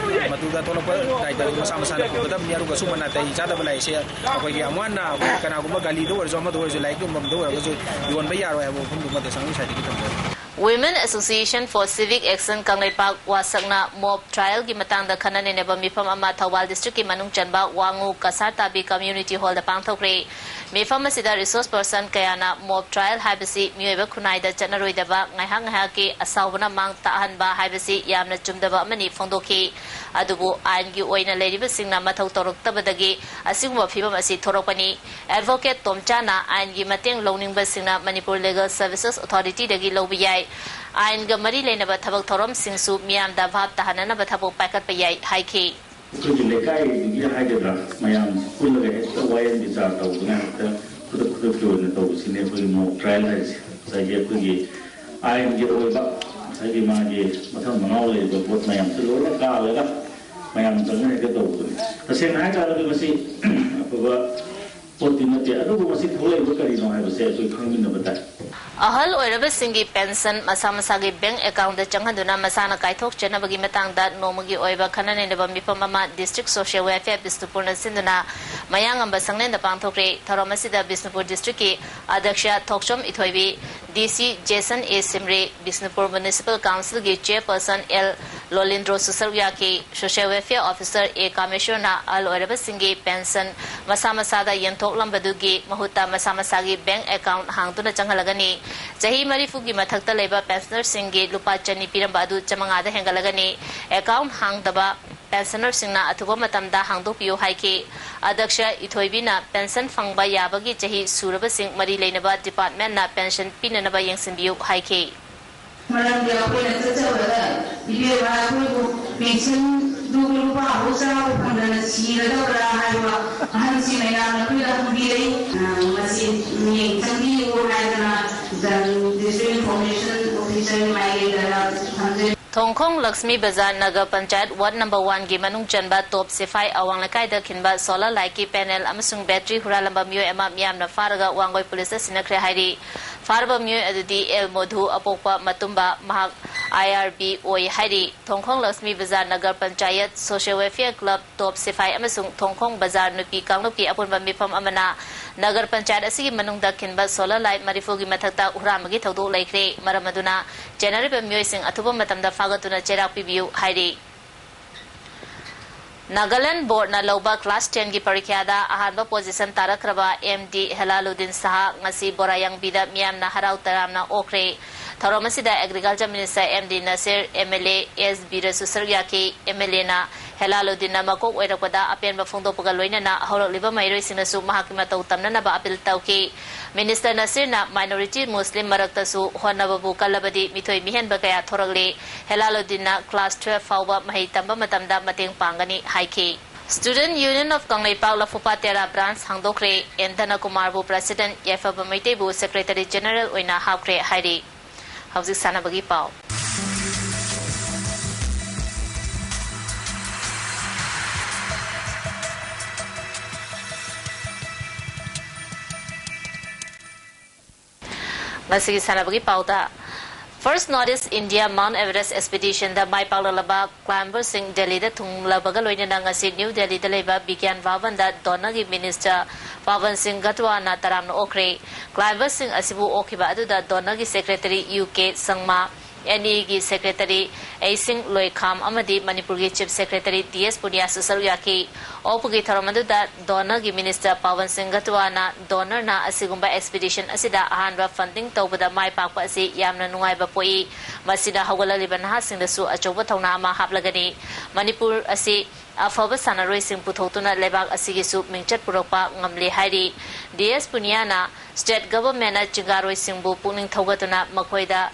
ꯃꯗꯨꯗ ꯊꯣꯛꯂꯛꯄ ꯗꯥꯏꯇ ꯃꯁꯥ ꯃꯁꯥꯅ ꯄꯨꯒꯗꯕꯅꯤ꯫ ꯑꯗꯨꯒ ꯁꯨꯝꯕ ꯅꯥꯇꯩ ꯆꯥꯗꯕ ꯂꯥꯏꯔꯤꯛꯁꯦ ꯑꯩꯈꯣꯏꯒꯤ ꯑꯃꯨꯛ ꯍꯟꯅ ꯑꯩꯈꯣꯏ ꯀꯅꯥꯒꯨꯝꯕ ꯒꯥꯂꯤꯗ ꯑꯣꯏꯔꯁꯨ ꯑꯃꯗ ꯑꯣꯏꯔꯁꯨ ꯂꯥꯏꯔꯤꯛ ꯌꯣꯟꯐꯝꯗ ꯑꯣꯏꯔꯒꯁꯨ ꯌꯣꯟꯕ ꯌꯥꯔꯣꯏ ꯍꯥꯏꯕ ꯋꯥꯐꯝꯗꯨꯃ ꯗꯦꯁꯥꯝꯒꯤ ꯁꯥꯏꯠꯇꯒꯤ ꯊꯝꯖꯔꯤ꯫ Women Association for Civic Action Kangleipak ꯋꯥꯁꯛꯅ ꯃꯣꯕ ꯇ꯭ꯔꯥꯏꯌꯦꯜꯒꯤ ꯃꯇꯥꯡꯗ ꯈꯟꯅ ꯅꯩꯅꯕ ꯃꯤꯐꯝ ꯑꯃ ꯊꯧꯕꯥꯜ ꯗꯤꯁꯇ꯭ꯔꯤꯛꯀꯤ ꯃꯅꯨꯡ ꯆꯟꯕ ꯋꯥꯉꯨ ꯀꯁꯥꯔ ꯇꯥꯕꯤ ꯀꯝꯃ꯭ꯌꯨꯅꯤꯇꯤ ꯍꯣꯜꯗ ꯄꯥꯡꯊꯣꯛꯈ꯭ꯔꯦ꯫ ꯃꯤꯐꯝ ꯑꯁꯤꯗ ꯔꯤꯁꯣꯔꯁ ꯄꯔꯁꯟ ꯀꯌꯥꯅ ꯃꯣꯕ ꯇ꯭ꯔꯥꯏꯌꯦꯜ ꯍꯥꯏꯕꯁꯤ ꯃꯤꯑꯣꯏꯕ ꯈꯨꯟꯅꯥꯏꯗ ꯆꯠꯅꯔꯣꯏꯗꯕ, ꯉꯥꯏꯍꯥꯛ ꯉꯥꯏꯍꯥꯛꯀꯤ ꯑꯁꯥꯎꯕꯅ ꯃꯥꯡ ꯇꯥꯛꯍꯟꯕ ꯍꯥꯏꯕꯁꯤ ꯌꯥꯝꯅ ꯆꯨꯝꯗꯕ ꯑꯃꯅꯤ ꯐꯣꯡꯗꯣꯛꯈꯤ꯫ ꯑꯗꯨꯕꯨ ꯑꯥꯏꯟꯒꯤ ꯑꯣꯏꯅ ꯂꯩꯔꯤꯕꯁꯤꯡꯅ ꯃꯊꯧ ꯇꯧꯔꯛꯇꯕꯗꯒꯤ ꯑꯁꯤꯒꯨꯝꯕ ꯐꯤꯕꯝ ꯑꯁꯤ ꯊꯣꯔꯛꯄꯅꯤ꯫ ꯑꯦꯗꯚꯣꯀꯦꯠ ꯇꯣꯝꯆꯥꯅ ꯑꯥꯏꯟꯒꯤ ꯃꯇꯦꯡ ꯂꯧꯅꯤꯡꯕꯁꯤꯡꯅ ꯃꯅꯤꯄꯨꯔ ꯂꯤꯒꯦꯜ ꯁꯔꯚꯤꯁꯦꯁ ꯑꯣꯊꯣꯔꯤꯇꯤꯗꯒꯤ ꯂꯧꯕ ꯌꯥꯏ꯫ ꯑꯥꯏꯟꯒ ꯃꯔꯤ ꯂꯩꯅꯕ ꯊꯕꯛ ꯊꯧꯔꯝꯁꯤꯡꯁꯨ ꯃꯤꯌꯥꯝꯗ ꯚꯥꯞ ꯇꯥꯍꯟꯅꯅꯕ ꯊꯕꯛ ꯄꯥꯏꯈꯠꯄ ꯌꯥꯏ ꯍꯥꯏꯈꯤ꯫ ꯑꯩꯈꯣꯏꯒꯤ ꯂꯩꯀꯥꯏꯗꯨꯒꯤ ꯍꯥꯏꯒꯗ꯭ꯔꯥ, ꯃꯌꯥꯝ ꯄꯨꯜꯂꯒ ꯍꯦꯛꯇ ꯋꯥꯌꯦꯜ ꯕꯤꯆꯥꯔ ꯇꯧꯗꯅ ꯍꯦꯛꯇ ꯈꯨꯗꯛ ꯈꯨꯗꯛꯀꯤ ꯑꯣꯏꯅ ꯇꯧꯕꯁꯤꯅꯦ ꯑꯩꯈꯣꯏꯒꯤ ꯃꯣꯛ ꯇ꯭ꯔꯥꯏꯌꯦꯜ ꯍꯥꯏꯔꯤꯁꯦ꯫ ꯉꯁꯥꯏꯒꯤ ꯑꯩꯈꯣꯏꯒꯤ ꯑꯥꯏꯟꯒꯤ ꯑꯣꯏꯕ ꯉꯁꯥꯏꯒꯤ ꯃꯥꯒꯤ ꯃꯊꯪ ꯃꯅꯥꯎ ꯂꯩꯔꯤꯕ ꯄꯣꯠ ꯃꯌꯥꯝꯁꯦ ꯂꯣꯏꯅ ꯀꯥꯜꯂꯒ ꯃꯌꯥꯝ ꯆꯪꯅ ꯍꯦꯛꯇ ꯇꯧꯕꯗꯨꯅꯤ꯫ ꯇꯁꯦꯡꯅ ꯍꯥꯏꯇꯥꯔꯒꯗꯤ ꯃꯁꯤ ꯑꯐꯕ ꯄꯣꯠꯇꯤ ꯅꯠꯇꯦ, ꯑꯗꯨꯕꯨ ꯃꯁꯤ ꯊꯣꯛꯂꯛꯏꯕ ꯀꯔꯤꯅꯣ ꯍꯥꯏꯕꯁꯦ ꯑꯩꯈꯣꯏ ꯈꯪꯃꯤꯟꯅꯕ ꯇꯥꯏ꯫ ꯑꯍꯜ ꯑꯣꯏꯔꯕꯁꯤꯡꯒꯤ ꯄꯦꯟꯁꯟ ꯃꯁꯥ ꯃꯁꯥꯒꯤ ꯕꯦꯡꯛ ꯑꯦꯀꯥꯎꯟꯗ ꯆꯪꯍꯟꯗꯨꯅ ꯃꯁꯥꯅ ꯀꯥꯏꯊꯣꯛꯆꯅꯕꯒꯤ ꯃꯇꯥꯡꯗ ꯅꯣꯡꯃꯒꯤ ꯑꯣꯏꯕ ꯈꯟꯅ ꯅꯩꯅꯕ ꯃꯤꯐꯝ ꯑꯃ ꯗꯤꯁꯇ꯭ꯔꯤꯛ ꯁꯣꯁꯤꯌꯦꯜ ꯋꯦꯜꯐꯤꯌꯔ ꯕꯤꯁꯅꯨꯄꯨꯔꯅ ꯁꯤꯟꯗꯨꯅ ꯃꯌꯥꯡꯉꯝꯕ ꯁꯪꯂꯦꯟꯗ ꯄꯥꯡꯊꯣꯛꯈ꯭ꯔꯦ꯫ ꯊꯧꯔꯝ ꯑꯁꯤꯗ ꯕꯤꯁꯅꯨꯄꯨꯔ ꯗꯤꯁꯇ꯭ꯔꯤꯛꯀꯤ ꯑꯗ꯭ꯌꯛꯁ ꯊꯣꯛꯆꯣꯝ ꯏꯊꯣꯏꯕꯤ, ꯗꯤ ꯁꯤ ꯖꯦꯁꯟ ꯑꯦ ꯁꯤꯝꯔꯦ, ꯕꯤꯁꯅꯨꯄꯨꯔ ꯃ꯭ꯌꯨꯅꯤꯁꯤꯄꯥꯜ ꯀꯥꯎꯟꯁꯤꯜꯒꯤ ꯆꯦꯌꯔꯄꯔꯁꯟ ꯑꯦꯜ ꯂꯣꯂꯤꯟꯗ꯭ꯔꯣꯁꯨ ꯁꯔꯨꯛ ꯌꯥꯈꯤ꯫ ꯁꯣꯁꯤꯌꯦꯜ ꯋꯦꯜꯐꯤꯌꯔ ꯑꯣꯐꯤꯁꯔ ꯑꯦ ꯀꯥꯃꯦꯁꯣꯔꯅ ꯑꯍꯜ ꯑꯣꯏꯔꯕꯁꯤꯡꯒꯤ ꯄꯦꯟꯁꯟ ꯃꯁꯥ ꯃꯁꯥꯗ ꯌꯦꯟꯊꯣꯛꯂꯝꯕꯗꯨꯒꯤ ꯃꯍꯨꯠꯇ ꯃꯁꯥ ꯃꯁꯥꯒꯤ ꯕꯦꯡꯛ ꯑꯦꯀꯥꯎꯟꯠ ꯍꯥꯡꯗꯨꯅ ꯆꯪꯍꯜꯂꯒꯅꯤ꯫ ꯆꯍꯤ ꯃꯔꯤꯐꯨꯒꯤ ꯃꯊꯛꯇ ꯂꯩꯕ ꯄꯦꯟꯁꯅꯔꯁꯤꯡꯒꯤ ꯂꯨꯄꯥ ꯆꯅꯤ ꯄꯤꯔꯝꯕ ꯑꯗꯨ ꯆꯥꯃꯉꯥꯗ ꯍꯦꯟꯒꯠꯂꯒꯅꯤ꯫ ꯑꯦꯀꯥꯎꯟꯠ ꯍꯥꯡꯗꯕ ꯄꯦꯟꯁꯅꯔꯁꯤꯡꯅ ꯑꯊꯨꯕ ꯃꯇꯝꯗ ꯍꯥꯡꯗꯣꯛꯄꯤꯌꯨ ꯍꯥꯏꯈꯤ꯫ ꯑꯗ꯭ꯌꯛꯁ ꯏꯊꯣꯏꯕꯤꯅ ꯄꯦꯟꯁꯟ ꯐꯪꯕ ꯌꯥꯕꯒꯤ ꯆꯍꯤ ꯁꯨꯔꯕꯁꯤꯡ ꯃꯔꯤ ꯂꯩꯅꯕ ꯗꯤꯄꯥꯔꯠꯃꯦꯟꯅ ꯄꯦꯟꯁꯟ ꯄꯤꯅꯅꯕ ꯌꯦꯡꯁꯤꯟꯕꯤꯌꯨ ꯍꯥꯏꯈꯤ꯫ ꯃꯔꯝꯗꯤ ꯑꯩꯈꯣꯏꯅ ꯆꯠꯆꯕꯗ ꯏꯕꯦꯝꯃ ꯑꯩꯈꯣꯏꯕꯨ ꯄꯦꯟꯁꯟꯗꯨ ꯂꯨꯄꯥ ꯑꯃꯐꯥꯎ ꯆꯥꯕ ꯐꯪꯗꯅ ꯁꯤꯔꯗꯕ꯭ꯔꯥ ꯍꯥꯏꯕ ꯑꯍꯟꯁꯤꯡꯅ ꯌꯥꯝꯅ ꯑꯩꯈꯣꯏꯗ ꯍꯪꯕꯤꯔꯛꯏ꯫ ꯑ, ꯃꯁꯤ ꯃꯤꯠꯌꯦꯡ ꯆꯪꯕꯤꯌꯨ ꯍꯥꯏꯗꯅ District Information Officer ꯃꯥꯏꯀꯩꯗ ꯊꯝꯖꯔꯤ꯫ ꯊꯣꯡꯈꯣꯡ ꯂꯛꯁꯃꯤ ꯕꯖꯥꯔ ꯅꯒꯔ ꯄꯟꯆꯥꯌꯠ ꯋꯥꯔꯗ ꯅꯝꯕꯔ ꯋꯥꯟꯒꯤ ꯃꯅꯨꯡ ꯆꯟꯕ ꯇꯣꯞ ꯁꯤꯐꯥꯏ ꯑꯋꯥꯡ ꯂꯩꯀꯥꯏꯗ ꯈꯤꯟꯕ ꯁꯣꯂꯔ ꯂꯥꯏꯠꯀꯤ ꯄꯦꯅꯦꯜ ꯑꯃꯁꯨꯡ ꯕꯦꯇ꯭ꯔꯤ ꯍꯨꯔꯥꯜꯂꯝꯕ ꯃꯤꯑꯣꯏ ꯑꯃ ꯃꯤꯌꯥꯝꯅ ꯐꯥꯔꯒ ꯋꯥꯡꯒꯣꯏ ꯄꯨꯂꯤꯁꯇ ꯁꯤꯟꯅꯈ꯭ꯔꯦ ꯍꯥꯏꯔꯤ꯫ ꯐꯥꯔꯕ ꯃꯤꯑꯣꯏ ꯑꯗꯨꯗꯤ ꯑꯦꯜ ꯃꯣꯙꯨ ꯑꯄꯣꯛꯄ ꯃꯇꯨꯝꯕ, ꯃꯍꯥꯛ ꯑꯥꯏ ꯑꯥꯔ ꯕꯤ ꯑꯣꯏ ꯍꯥꯏꯔꯤ꯫ Thongkhong Laxmi Bazar Nagar panchayat social welfare club ꯇꯣꯞ ꯁꯤꯐꯥꯏ ꯑꯃꯁꯨꯡ ꯊꯣꯡꯈꯣꯡ ꯕꯖꯥꯔ ꯅꯨꯄꯤ ꯀꯥꯡꯂꯨꯞꯀꯤ ꯑꯄꯨꯟꯕ ꯃꯤꯐꯝ ꯑꯃꯅ ꯅꯒꯔ ꯄꯟꯆꯥꯌꯠ ꯑꯁꯤꯒꯤ ꯃꯅꯨꯡꯗ ꯈꯤꯟꯕ ꯁꯣꯂꯔ ꯂꯥꯏꯠ ꯃꯔꯤꯐꯨꯒꯤ ꯃꯊꯛꯇ ꯍꯨꯔꯥꯟꯕꯒꯤ ꯊꯧꯗꯣꯛ ꯂꯩꯈ꯭ꯔꯦ꯫ ꯃꯔꯝ ꯑꯗꯨꯅ ꯆꯦꯟꯅꯔꯤꯕ ꯃꯤꯑꯣꯏꯁꯤꯡ ꯑꯊꯨꯕ ꯃꯇꯝꯗ ꯐꯥꯒꯠꯇꯨꯅ ꯆꯩꯔꯥꯛ ꯄꯤꯕꯤꯌꯨ ꯍꯥꯏꯔꯤ꯫ ꯅꯥꯒꯥꯂꯦꯟ ꯕꯣꯔꯗꯅ ꯂꯧꯕ ꯀ꯭ꯂꯥꯁ ꯇꯦꯟꯒꯤ ꯄꯔꯤꯈ꯭ꯌꯥꯗ ꯑꯍꯥꯟꯕ ꯄꯣꯖꯤꯁꯟ ꯇꯥꯔꯛꯈ꯭ꯔꯕ ꯑꯦꯝ ꯗꯤ ꯍꯦꯂꯥꯂꯨꯗꯤꯟ ꯁꯍꯥ ꯉꯁꯤ ꯕꯣꯔꯥꯌꯥꯡꯕꯤꯗ ꯃꯤꯌꯥꯝꯅ ꯍꯔꯥꯎ ꯇꯌꯥꯝꯅ ꯑꯣꯛꯈ꯭ꯔꯦ꯫ ꯊꯧꯔꯝ ꯑꯁꯤꯗ agriculture minister M D Nasir, M L A S ꯕꯤꯔꯁꯨ ꯁꯔꯨꯛ ꯌꯥꯈꯤ꯫ ꯑꯦꯝ ꯑꯦꯜ ꯑꯦꯅ ꯍꯦꯂꯥꯂꯨꯗꯤꯟꯅ ꯃꯀꯣꯛ ꯑꯣꯏꯔꯛꯄꯗ ꯑꯄꯦꯟꯕ ꯐꯣꯡꯗꯣꯛꯄꯒ ꯂꯣꯏꯅꯅ ꯍꯧꯔꯛꯂꯤꯕ ꯃꯍꯩꯔꯣꯏꯁꯤꯡꯅꯁꯨ ꯃꯍꯥꯛꯀꯤ ꯃꯇꯧ ꯇꯝꯅꯅꯕ ꯑꯄꯤꯜ ꯇꯧꯈꯤ꯫ ꯃꯤꯅꯤꯁꯇꯔ ꯅꯁꯤꯔꯅ ꯃꯥꯏꯅꯣꯔꯤꯇꯤ ꯃꯨꯁꯂꯤꯝ ꯃꯔꯛꯇꯁꯨ ꯍꯣꯠꯅꯕꯕꯨ ꯀꯜꯂꯕꯗꯤ ꯃꯤꯊꯣꯏ ꯃꯤꯍꯦꯟꯕ ꯀꯌꯥ ꯊꯣꯔꯛꯂꯤ꯫ ꯍꯦꯂꯥꯂꯨꯗꯤꯟꯅ ꯀ꯭ꯂꯥꯁ ꯇꯨꯋꯦꯜꯐ ꯐꯥꯎꯕ ꯃꯍꯩ ꯇꯝꯕ ꯃꯇꯝꯗ ꯃꯇꯦꯡ ꯄꯥꯡꯒꯅꯤ ꯍꯥꯏꯈꯤ꯫ Student Union of Kangleipak Laphupat Tera branch ꯍꯥꯡꯗꯣꯛꯈ꯭ꯔꯦ꯫ ꯑꯦꯟ ꯙꯅꯀꯨꯃꯥꯔꯕꯨ ꯄ꯭ꯔꯁꯤꯗꯦꯟꯠ, ꯌꯥꯏꯐꯕ ꯃꯩꯇꯩꯕꯨ ꯁꯦꯀ꯭ꯔꯦꯇꯔꯤ ꯖꯦꯅꯔꯦꯜ ꯑꯣꯏꯅ ꯍꯥꯞꯈ꯭ꯔꯦ ꯍꯥꯏꯔꯤ꯫ ꯍꯧꯖꯤꯛ ꯁꯥꯟꯅꯕꯒꯤ ꯄꯥꯎ꯫ ꯉꯁꯤꯒꯤ ꯁꯥꯟꯅꯕꯒꯤ ꯄꯥꯎꯗ, First North East India Mount Everest Expeditionꯗ ꯃꯥꯏ ꯄꯥꯛꯂꯛꯂꯕ ꯀ꯭ꯂꯥꯏꯝꯕꯔꯁꯤꯡ ꯗꯦꯜꯂꯤꯗ ꯊꯨꯡꯂꯕꯒ ꯂꯣꯏꯅꯅ ꯉꯁꯤ ꯅ꯭ꯌꯨ ꯗꯦꯜꯂꯤꯗ ꯂꯩꯕ ꯕꯤꯒ꯭ꯌꯥꯟ ꯚꯕꯟꯗ ꯗꯣꯅꯔꯒꯤ ꯃꯤꯅꯤꯁꯇꯔ ꯄꯥꯕꯟ ꯁꯤꯡ ꯒꯠꯋꯥꯅ ꯇꯔꯥꯝꯅ ꯑꯣꯛꯈ꯭ꯔꯦ꯫ ꯀ꯭ꯂꯥꯏꯝꯕꯔꯁꯤꯡ ꯑꯁꯤꯕꯨ ꯑꯣꯛꯈꯤꯕ ꯑꯗꯨꯗ ꯗꯣꯅꯔꯒꯤ ꯁꯦꯀ꯭ꯔꯦꯇꯔꯤ ꯌꯨ ꯀꯦ ꯁꯪꯃꯥ, ꯑꯦꯟ ꯏꯒꯤ ꯁꯦꯀ꯭ꯔꯦꯇꯔꯤ ꯑꯩꯁꯤꯡ ꯂꯣꯏꯈꯥꯝ ꯑꯃꯗꯤ ꯃꯅꯤꯄꯨꯔꯒꯤ ꯆꯤꯐ ꯁꯦꯀ꯭ꯔꯦꯇꯔꯤ ꯇꯤ ꯑꯦꯁ ꯄꯨꯅꯤꯌꯥꯁꯨ ꯁꯔꯨꯛ ꯌꯥꯈꯤ꯫ ꯑꯣꯛꯄꯒꯤ ꯊꯧꯔꯝ ꯑꯗꯨꯗ ꯗꯣꯅꯔꯒꯤ ꯃꯤꯅꯤꯁꯇꯔ ꯄꯥꯕꯟ ꯁꯤꯡ ꯒꯠꯋꯥꯅ ꯗꯣꯅꯔꯅ ꯑꯁꯤꯒꯨꯝꯕ ꯑꯦꯛꯁꯄꯤꯗꯤꯁꯟ ꯑꯁꯤꯗ ꯑꯍꯥꯟꯕ ꯐꯟꯗꯤꯡ ꯇꯧꯕꯗ ꯃꯥꯏ ꯄꯥꯛꯄ ꯑꯁꯤ ꯌꯥꯝꯅ ꯅꯨꯡꯉꯥꯏꯕ ꯄꯣꯛꯏ꯫ ꯃꯁꯤꯅ ꯍꯧꯒꯠꯂꯛꯂꯤꯕ ꯅꯍꯥꯁꯤꯡꯗꯁꯨ ꯑꯆꯧꯕ ꯊꯧꯅꯥ ꯑꯃ ꯍꯥꯞꯂꯒꯅꯤ꯫ ꯃꯅꯤꯄꯨꯔ ꯑꯁꯤ ꯑꯐꯕ ꯁꯥꯟꯅꯔꯣꯏꯁꯤꯡ ꯄꯨꯊꯣꯛꯇꯨꯅ ꯂꯩꯕꯥꯛ ꯑꯁꯤꯒꯤꯁꯨ ꯃꯤꯡꯆꯠ ꯄꯨꯔꯛꯄ ꯉꯝꯂꯦ ꯍꯥꯏꯔꯤ꯫ ꯗꯤ ꯑꯦꯁ ꯄꯨꯅꯤꯌꯥꯅ state governmentꯅ ꯆꯤꯡꯒꯥꯔꯣꯏꯁꯤꯡꯕꯨ ꯄꯨꯛꯅꯤꯡ ꯊꯧꯒꯠꯇꯨꯅ ꯃꯈꯣꯏꯗ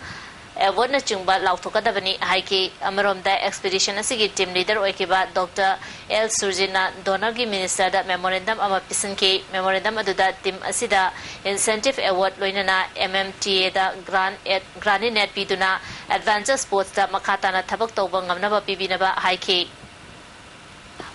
awardꯅꯆꯤꯡꯕ ꯂꯥꯎꯊꯣꯛꯀꯗꯕꯅꯤ ꯍꯥꯏꯈꯤ꯫ ꯑꯃꯔꯣꯝꯗ expedition ꯑꯁꯤꯒꯤ team leader ꯑꯣꯏꯈꯤꯕ ꯗꯣꯛꯇꯔ ꯑꯦꯜ ꯁꯨꯔꯖꯤꯟꯅ DoNERꯒꯤ ministerꯗ memorandum ꯑꯃ ꯄꯤꯁꯤꯟꯈꯤ꯫ Memorandum ꯑꯗꯨꯗ team ꯑꯁꯤꯗ incentive award ꯂꯣꯏꯅꯅ M M T Aꯗ grant, grant in aid ꯄꯤꯗꯨꯅ adventure sportsꯇ ꯃꯈꯥ ꯇꯥꯅ ꯊꯕꯛ ꯇꯧꯕ ꯉꯝꯅꯕ ꯄꯤꯕꯤꯅꯕ ꯍꯥꯏꯈꯤ꯫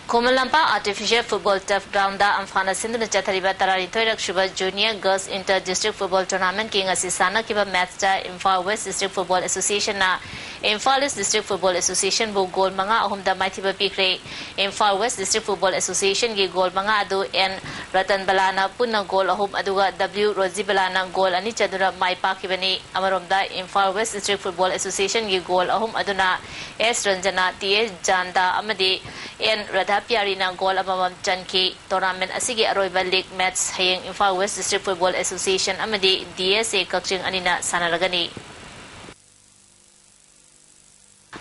Khuman Lampak artificial football turf groundꯗ ꯏꯝꯐꯥꯜꯅ ꯁꯤꯟꯗꯨꯅ ꯆꯠꯊꯔꯤꯕ ꯇꯔꯥꯅꯤꯊꯣꯏꯔꯛ ꯁꯨꯕ Junior Girls Inter District Football Tournamentꯀꯤ ꯉꯁꯤ ꯁꯥꯟꯅꯈꯤꯕ matchꯇ Imphal West District Football Associationꯅ Imphal East District Football Associationꯕꯨ goal ꯃꯉꯥ ꯑꯍꯨꯝꯗ ꯃꯥꯏꯊꯤꯕ ꯄꯤꯈ꯭ꯔꯦ꯫ Imphal West District Football Associationꯒꯤ goal ꯃꯉꯥ ꯑꯗꯨ N ꯔꯇꯟꯕꯂꯥꯅ ꯄꯨꯟꯅ goal ꯑꯍꯨꯝ, ꯑꯗꯨꯒ W ꯔꯣꯖꯤꯕꯂꯥꯅ goal ꯑꯅꯤ ꯆꯟꯗꯨꯅ ꯃꯥꯏ ꯄꯥꯛꯈꯤꯕꯅꯤ꯫ ꯑꯃꯔꯣꯝꯗ Imphal West District Football Associationꯒꯤ goal ꯑꯍꯨꯝ ꯑꯗꯨꯅ S ꯔꯟꯖꯅꯥ, T S ꯖꯥꯟꯗꯥ ꯑꯃꯗꯤ N ꯔꯥꯙꯥꯄꯤꯌꯥꯔꯤꯅ goal ꯑꯃꯃꯝ ꯆꯟꯈꯤ꯫ Tournament ꯑꯁꯤꯒꯤ ꯑꯔꯣꯏꯕ league match ꯍꯌꯦꯡ Imphal West District Football Association ꯑꯃꯗꯤ D S A ꯀꯛꯆꯤꯡ ꯑꯅꯤꯅ ꯁꯥꯟꯅꯔꯒꯅꯤ꯫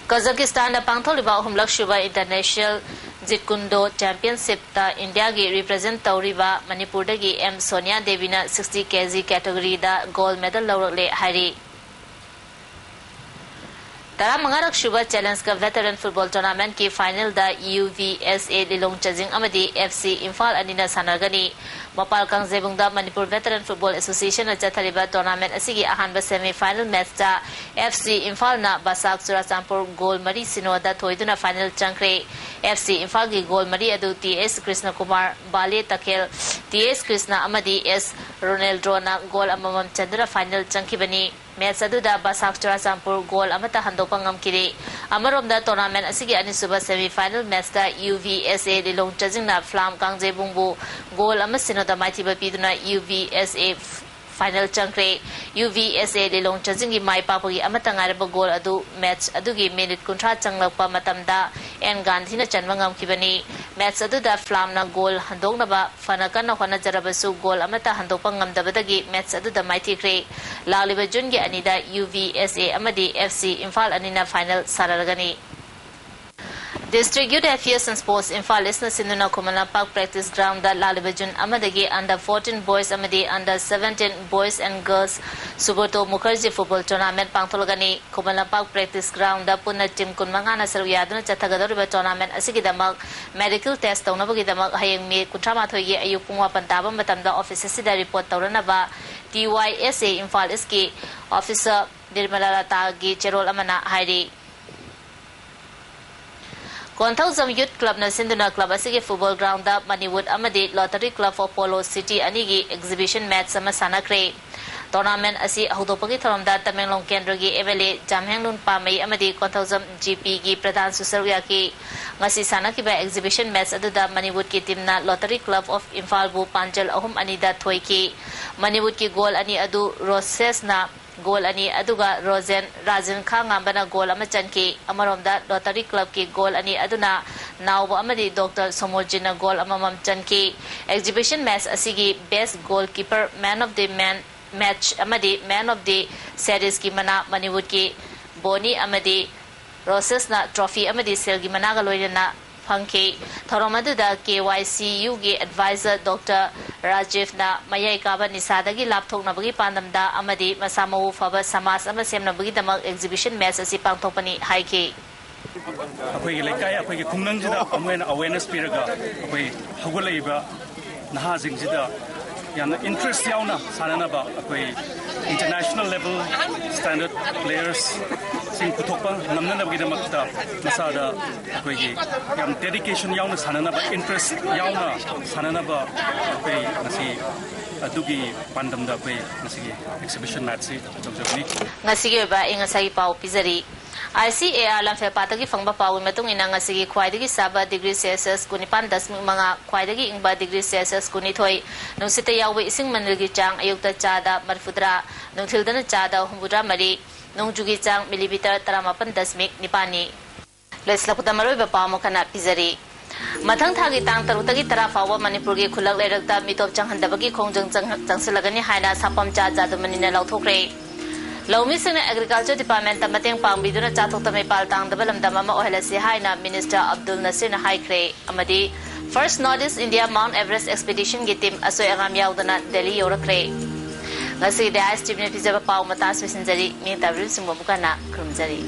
ꯀꯖꯥꯀꯤꯁꯇꯥꯟꯗ ꯄꯥꯡꯊꯣꯛꯂꯤꯕ ꯑꯍꯨꯝꯂꯛ ꯁꯨꯕ International Taekwondo Championshipꯇ ꯏꯟꯗꯤꯌꯥꯒꯤ represent ꯇꯧꯔꯤꯕ ꯃꯅꯤꯄꯨꯔꯗꯒꯤ M Sonia ꯗꯦꯕꯤꯅ sixty K G categoryꯗ gold medal ꯂꯧꯔꯛꯂꯦ ꯍꯥꯏꯔꯤ꯫ ꯇꯔꯥꯃꯉꯥꯔꯛ ꯁꯨꯕ Challenge Cup Veteran Football Tournamentꯀꯤ finalꯗ U V S A ꯂꯤꯂꯣꯡ ꯆꯥꯖꯤꯡ ꯑꯃꯗꯤ F C ꯏꯝꯐꯥꯜ ꯑꯅꯤꯅ ꯁꯥꯟꯅꯒꯅꯤ꯫ ꯃꯄꯥꯜ ꯀꯥꯡꯖꯩꯕꯨꯡꯗ ꯃꯅꯤꯄꯨꯔ Veteran Football Associationꯅ ꯆꯠꯊꯔꯤꯕ tournament ꯑꯁꯤꯒꯤ ꯑꯍꯥꯟꯕ semi final matchꯇ F C ꯏꯝꯐꯥꯜꯅ ꯕꯁꯥꯛ Churachandpur goal ꯃꯔꯤ ꯁꯤꯅꯣꯗ ꯊꯣꯏꯗꯨꯅ final ꯆꯪꯈ꯭ꯔꯦ꯫ F C ꯏꯝꯐꯥꯜꯒꯤ goal ꯃꯔꯤ ꯑꯗꯨ T S ꯀ꯭ꯔꯤꯁꯅꯀꯨꯃꯥꯔ, ꯕꯥꯂꯦ ꯇꯈꯦꯜ, T S Krishna ꯑꯃꯗꯤ S ꯔꯣꯅꯦꯜꯗ꯭ꯔꯣꯅ goal ꯑꯃꯃꯝ ꯆꯟꯗꯨꯅ final ꯆꯪꯈꯤꯕꯅꯤ꯫ Match ꯑꯗꯨꯗ ꯕꯁꯥꯛ ꯆꯨꯔꯥꯆꯥꯟꯄꯨꯔ goal ꯑꯃꯠꯇ ꯍꯟꯗꯣꯛꯄ ꯉꯝꯈꯤꯗꯦ꯫ ꯑꯃꯔꯣꯝꯗ tournament ꯑꯁꯤꯒꯤ ꯑꯅꯤꯁꯨꯕ semi final matchꯇ U V S A Lilong ꯆꯥꯖꯤꯡꯅ ꯐ꯭ꯂꯥꯝ ꯀꯥꯡꯖꯩꯕꯨꯡꯕꯨ goal ꯑꯃ ꯁꯤꯅꯣꯗ ꯃꯥꯏꯊꯤꯕ ꯄꯤꯗꯨꯅ U V S A final ꯆꯪꯈ꯭ꯔꯦ꯫ ꯌꯨ ꯚꯤ ꯑꯦꯁ ꯑꯦ ꯂꯤꯂꯣꯡ ꯆꯥꯖꯤꯡꯒꯤ ꯃꯥꯏ ꯄꯥꯛꯄꯒꯤ ꯑꯃꯠꯇ ꯉꯥꯏꯔꯕ ꯒꯣꯜ ꯑꯗꯨ ꯃꯦꯆ ꯑꯗꯨꯒꯤ ꯃꯤꯅꯤꯠ ꯀꯨꯟꯊ꯭ꯔꯥ ꯆꯪꯂꯛꯄ ꯃꯇꯝꯗ ꯑꯦꯟ ꯒꯥꯟꯙꯤꯅ ꯆꯟꯕ ꯉꯝꯈꯤꯕꯅꯤ꯫ ꯃꯦꯆ ꯑꯗꯨꯗ ꯐ꯭ꯂꯥꯝꯅ ꯒꯣꯜ ꯍꯟꯗꯣꯛꯅꯕ ꯐꯅ ꯀꯟꯅ ꯍꯣꯠꯅꯖꯔꯕꯁꯨ ꯒꯣꯜ ꯑꯃꯠꯇ ꯍꯟꯗꯣꯛꯄ ꯉꯝꯗꯕꯗꯒꯤ ꯃꯦꯆ ꯑꯗꯨꯗ ꯃꯥꯏꯊꯤꯈ꯭ꯔꯦ꯫ ꯂꯥꯛꯂꯤꯕ ꯖꯨꯟꯒꯤ ꯑꯅꯤꯗ ꯌꯨ ꯚꯤ ꯑꯦꯁ ꯑꯦ ꯑꯃꯗꯤ ꯑꯦꯐ ꯁꯤ ꯏꯝꯐꯥꯜ ꯑꯅꯤꯅ ꯐꯥꯏꯅꯦꯜ ꯁꯥꯟꯅꯔꯒꯅꯤ꯫ District Youth Affairs and Sports Imphal ꯏꯁꯅ ꯁꯤꯟꯗꯨꯅ ꯈꯨꯃꯟ ꯂꯝꯄꯥꯛ practice ground ꯗ ꯂꯥꯛꯂꯤꯕ ꯖꯨꯟ ꯑꯃꯗꯒꯤ under fourteen boys ꯑꯃꯗꯤ under seventeen boys and girls Subrata Mukherjee football tournament ꯄꯥꯡꯊꯣꯛꯂꯒꯅꯤ꯫ Khuman Lampak practice ground ꯗ ꯄꯨꯟꯅ team ꯀꯨꯟꯃꯉꯥꯅ ꯁꯔꯨꯛ ꯌꯥꯗꯨꯅ ꯆꯠꯊꯒꯗꯧꯔꯤꯕ tournament ꯑꯁꯤꯒꯤꯗꯃꯛ medical test ꯇꯧꯅꯕꯒꯤꯗꯃꯛ ꯍꯌꯦꯡ ꯃꯦ ꯀꯨꯟꯊ꯭ꯔꯥ ꯃꯥꯊꯣꯏꯒꯤ ꯑꯌꯨꯛ ꯄꯨꯡ ꯃꯥꯄꯟ ꯇꯥꯕ ꯃꯇꯝꯗ office ꯑꯁꯤꯗ report ꯇꯧꯅꯅꯕ T Y S A Imphal ꯏꯁꯀꯤ officer ꯅꯤꯔꯃꯂꯥ ꯂꯇꯥꯒꯤ ꯆꯦꯔꯣꯜ ꯑꯃꯅ ꯍꯥꯏꯔꯤ꯫ ꯀꯣꯟꯊꯧꯖꯝ Youth Club ꯅ ꯁꯤꯟꯗꯨꯅ club ꯑꯁꯤꯒꯤ football ground ꯗ Mannywood ꯑꯃꯗꯤ Lottery Club of Polo City ꯑꯅꯤꯒꯤ exhibition match ꯑꯃ ꯁꯥꯟꯅꯈ꯭ꯔꯦ꯫ Tournament ꯑꯁꯤ ꯍꯧꯗꯣꯛꯄꯒꯤ ꯊꯧꯔꯝꯗ ꯇꯃꯦꯡꯂꯣꯡ ꯀꯦꯟꯗ꯭ꯔꯒꯤ M L A ꯖꯥꯝꯍꯦꯡꯂꯨꯟ ꯄꯥꯃꯩ ꯑꯃꯗꯤ ꯀꯣꯟꯊꯧꯖꯝ G P ꯒꯤ ꯄ꯭ꯔꯙꯥꯟꯁꯨ ꯁꯔꯨꯛ ꯌꯥꯈꯤ꯫ ꯉꯁꯤ ꯁꯥꯟꯅꯈꯤꯕ exhibition match ꯑꯗꯨꯗ Mannywood ꯀꯤ team ꯅ Lottery Club of ꯏꯝꯐꯥꯜꯕꯨ ꯄꯥꯟꯖꯜ ꯑꯍꯨꯝ ꯑꯅꯤꯗ ꯊꯣꯏꯈꯤ꯫ Mannywood ꯀꯤ goal ꯑꯅꯤ ꯑꯗꯨ ꯔꯣꯁꯦꯁꯅ goal ꯑꯅꯤ, ꯑꯗꯨꯒ ꯔꯣꯖꯦꯟ, ꯔꯥꯖꯦꯟ ꯈꯥꯉꯥꯝꯕꯅ goal ꯑꯃ ꯆꯟꯈꯤ꯫ ꯑꯃꯔꯣꯝꯗ Lottery Club ꯀꯤ goal ꯑꯅꯤ ꯑꯗꯨꯅ ꯅꯥꯎꯕ ꯑꯃꯗꯤ Doctor ꯁꯣꯃꯣꯔꯖꯤꯟꯅ goal ꯑꯃꯃꯝ ꯆꯟꯈꯤ꯫ Exhibition match ꯑꯁꯤꯒꯤ best goalkeeper, man of the man, match ꯑꯃꯗꯤ man of the series ꯀꯤ ꯃꯅꯥ Mannywood ꯀꯤ ꯕꯣꯅꯤ ꯑꯃꯗꯤ ꯔꯣꯁꯦꯁꯅ trophy ꯑꯃꯗꯤ ꯁꯦꯜꯒꯤ ꯃꯅꯥꯒ ꯂꯣꯏꯅꯅ ꯐꯪꯈꯤ꯫ ꯊꯧꯔꯝ ꯑꯗꯨꯗ K Y C U ꯒꯤ advisor Doctor ꯔꯥꯖꯤꯚꯅ ꯃꯌꯥꯏ ꯀꯥꯕ ꯅꯤꯁꯥꯗꯒꯤ ꯂꯥꯞꯊꯣꯛꯅꯕꯒꯤ ꯄꯥꯟꯗꯝꯗ ꯑꯃꯗꯤ ꯃꯁꯥ ꯃꯎ ꯐꯕ ꯁꯃꯥꯖ ꯑꯃ ꯁꯦꯝꯅꯕꯒꯤꯗꯃꯛ exhibition match ꯑꯁꯤ ꯄꯥꯡꯊꯣꯛꯄꯅꯤ ꯍꯥꯏꯈꯤ꯫ ꯑꯩꯈꯣꯏꯒꯤ ꯂꯩꯀꯥꯏ, ꯑꯩꯈꯣꯏꯒꯤ ꯈꯨꯡꯒꯪꯁꯤꯗ ꯑꯃꯨꯛ ꯍꯦꯟꯅ awareness ꯄꯤꯔꯒ, ꯑꯩꯈꯣꯏ ꯍꯧꯒꯠꯂꯛꯏꯕ ꯅꯍꯥꯁꯤꯡꯁꯤꯗ ꯌꯥꯝꯅ interest ꯌꯥꯎꯅ ꯁꯥꯟꯅꯅꯕ, ꯑꯩꯈꯣꯏ international level standard players ꯁꯤꯡ ꯄꯨꯊꯣꯛꯄ ꯉꯝꯅꯅꯕꯒꯤꯗꯃꯛꯇ ꯃꯁꯥꯗ ꯑꯩꯈꯣꯏꯒꯤ ꯌꯥꯝ dedication ꯌꯥꯎꯅ ꯁꯥꯟꯅꯅꯕ, interest ꯌꯥꯎꯅ ꯁꯥꯟꯅꯅꯕ ꯑꯩꯈꯣꯏ ꯉꯁꯤ ꯑꯗꯨꯒꯤ ꯄꯥꯟꯗꯝꯗ ꯑꯩꯈꯣꯏ ꯉꯁꯤꯒꯤ exhibition match ꯁꯤ ꯇꯧꯖꯕꯅꯤ꯫ ꯉꯁꯤꯒꯤ ꯑꯣꯏꯕ ꯑꯏꯪ ꯑꯁꯥꯒꯤ ꯄꯥꯎ ꯄꯤꯖꯔꯤ꯫ ICAR ꯂꯝꯐꯦꯜꯄꯥꯠꯇꯒꯤ ꯐꯪꯕ ꯄꯥꯎꯒꯤ ꯃꯇꯨꯡ ꯏꯟꯅ, ꯉꯁꯤꯒꯤ ꯈ꯭ꯋꯥꯏꯗꯒꯤ ꯁꯥꯕ degree Celsius ꯀꯨꯟꯅꯤꯄꯥꯟ ꯗꯁꯃꯤꯛ ꯃꯉꯥ, ꯈ꯭ꯋꯥꯏꯗꯒꯤ ꯏꯪꯕ degree Celsius ꯀꯨꯟꯅꯤꯊꯣꯏ, ꯅꯨꯡꯁꯤꯠꯇ ꯌꯥꯎꯕ ꯏꯁꯤꯡ ꯃꯅꯤꯜꯒꯤ ꯆꯥꯡ ꯑꯌꯨꯛꯇ ꯆꯥꯗ ꯃꯔꯤꯐꯨꯇꯔꯥ, ꯅꯨꯡꯊꯤꯜꯗꯅ ꯆꯥꯗ ꯍꯨꯝꯐꯨꯇꯔꯥ ꯃꯔꯤ, ꯅꯣꯡꯖꯨꯒꯤ ꯆꯥꯡ millimeter ꯇꯔꯥꯃꯥꯄꯟ ꯗꯁꯃꯤꯛ ꯅꯤꯄꯥꯟꯅꯤ꯫ ꯂꯣꯏꯁꯤꯜꯂꯛꯄꯗ ꯃꯔꯨꯑꯣꯏꯕ ꯄꯥꯎ ꯑꯃꯨꯛ ꯍꯟꯅ ꯄꯤꯖꯔꯤ꯫ ꯃꯊꯪ ꯊꯥꯒꯤ ꯇꯥꯡ ꯇꯔꯨꯛꯇꯒꯤ ꯇꯔꯥ ꯐꯥꯎꯕ ꯃꯅꯤꯄꯨꯔꯒꯤ ꯈꯨꯜꯂꯛ ꯂꯩꯔꯛꯇ ꯃꯤꯇꯣꯞ ꯆꯪꯍꯟꯗꯕꯒꯤ ꯈꯣꯡꯖꯪ ꯆꯪ-, ꯆꯪꯁꯤꯜꯂꯒꯅꯤ ꯍꯥꯏꯅ ꯁꯥꯄꯝꯆꯥ ꯖꯥꯗꯨꯃꯅꯤꯅ ꯂꯥꯎꯊꯣꯛꯈ꯭ꯔꯦ꯫ ꯂꯧꯃꯤꯁꯤꯡꯅ Agriculture Departmentꯇ ꯃꯇꯦꯡ ꯄꯥꯡꯕꯤꯗꯨꯅ ꯆꯥꯊꯣꯛꯇ ꯃꯩꯄꯥꯜ ꯇꯥꯡꯗꯕ ꯂꯝꯗꯝ ꯑꯃ ꯑꯣꯏꯍꯜꯂꯁꯤ ꯍꯥꯏꯅ Minister ꯑꯕꯗꯨꯜ ꯅꯁꯤꯔꯅ ꯍꯥꯏꯈ꯭ꯔꯦ꯫ ꯑꯃꯗꯤ First North East India Mount Everest Expeditionꯒꯤ team ꯑꯁꯣꯏ ꯑꯉꯥꯝ ꯌꯥꯎꯗꯅ ꯗꯦꯜꯂꯤ ꯌꯧꯔꯛꯈ꯭ꯔꯦ꯫ ꯉꯁꯤꯒꯤꯗꯤ ISTVꯅ ꯄꯤꯖꯕ ꯄꯥꯎ ꯃꯇꯥꯡ ꯂꯣꯏꯁꯤꯟꯖꯔꯤ꯫ ꯅꯤꯡꯇꯥꯕꯤꯔꯤꯕꯁꯤꯡꯕꯨ ꯑꯃꯨꯛ ꯍꯟꯅ ꯈꯨꯔꯨꯝꯖꯔꯤ꯫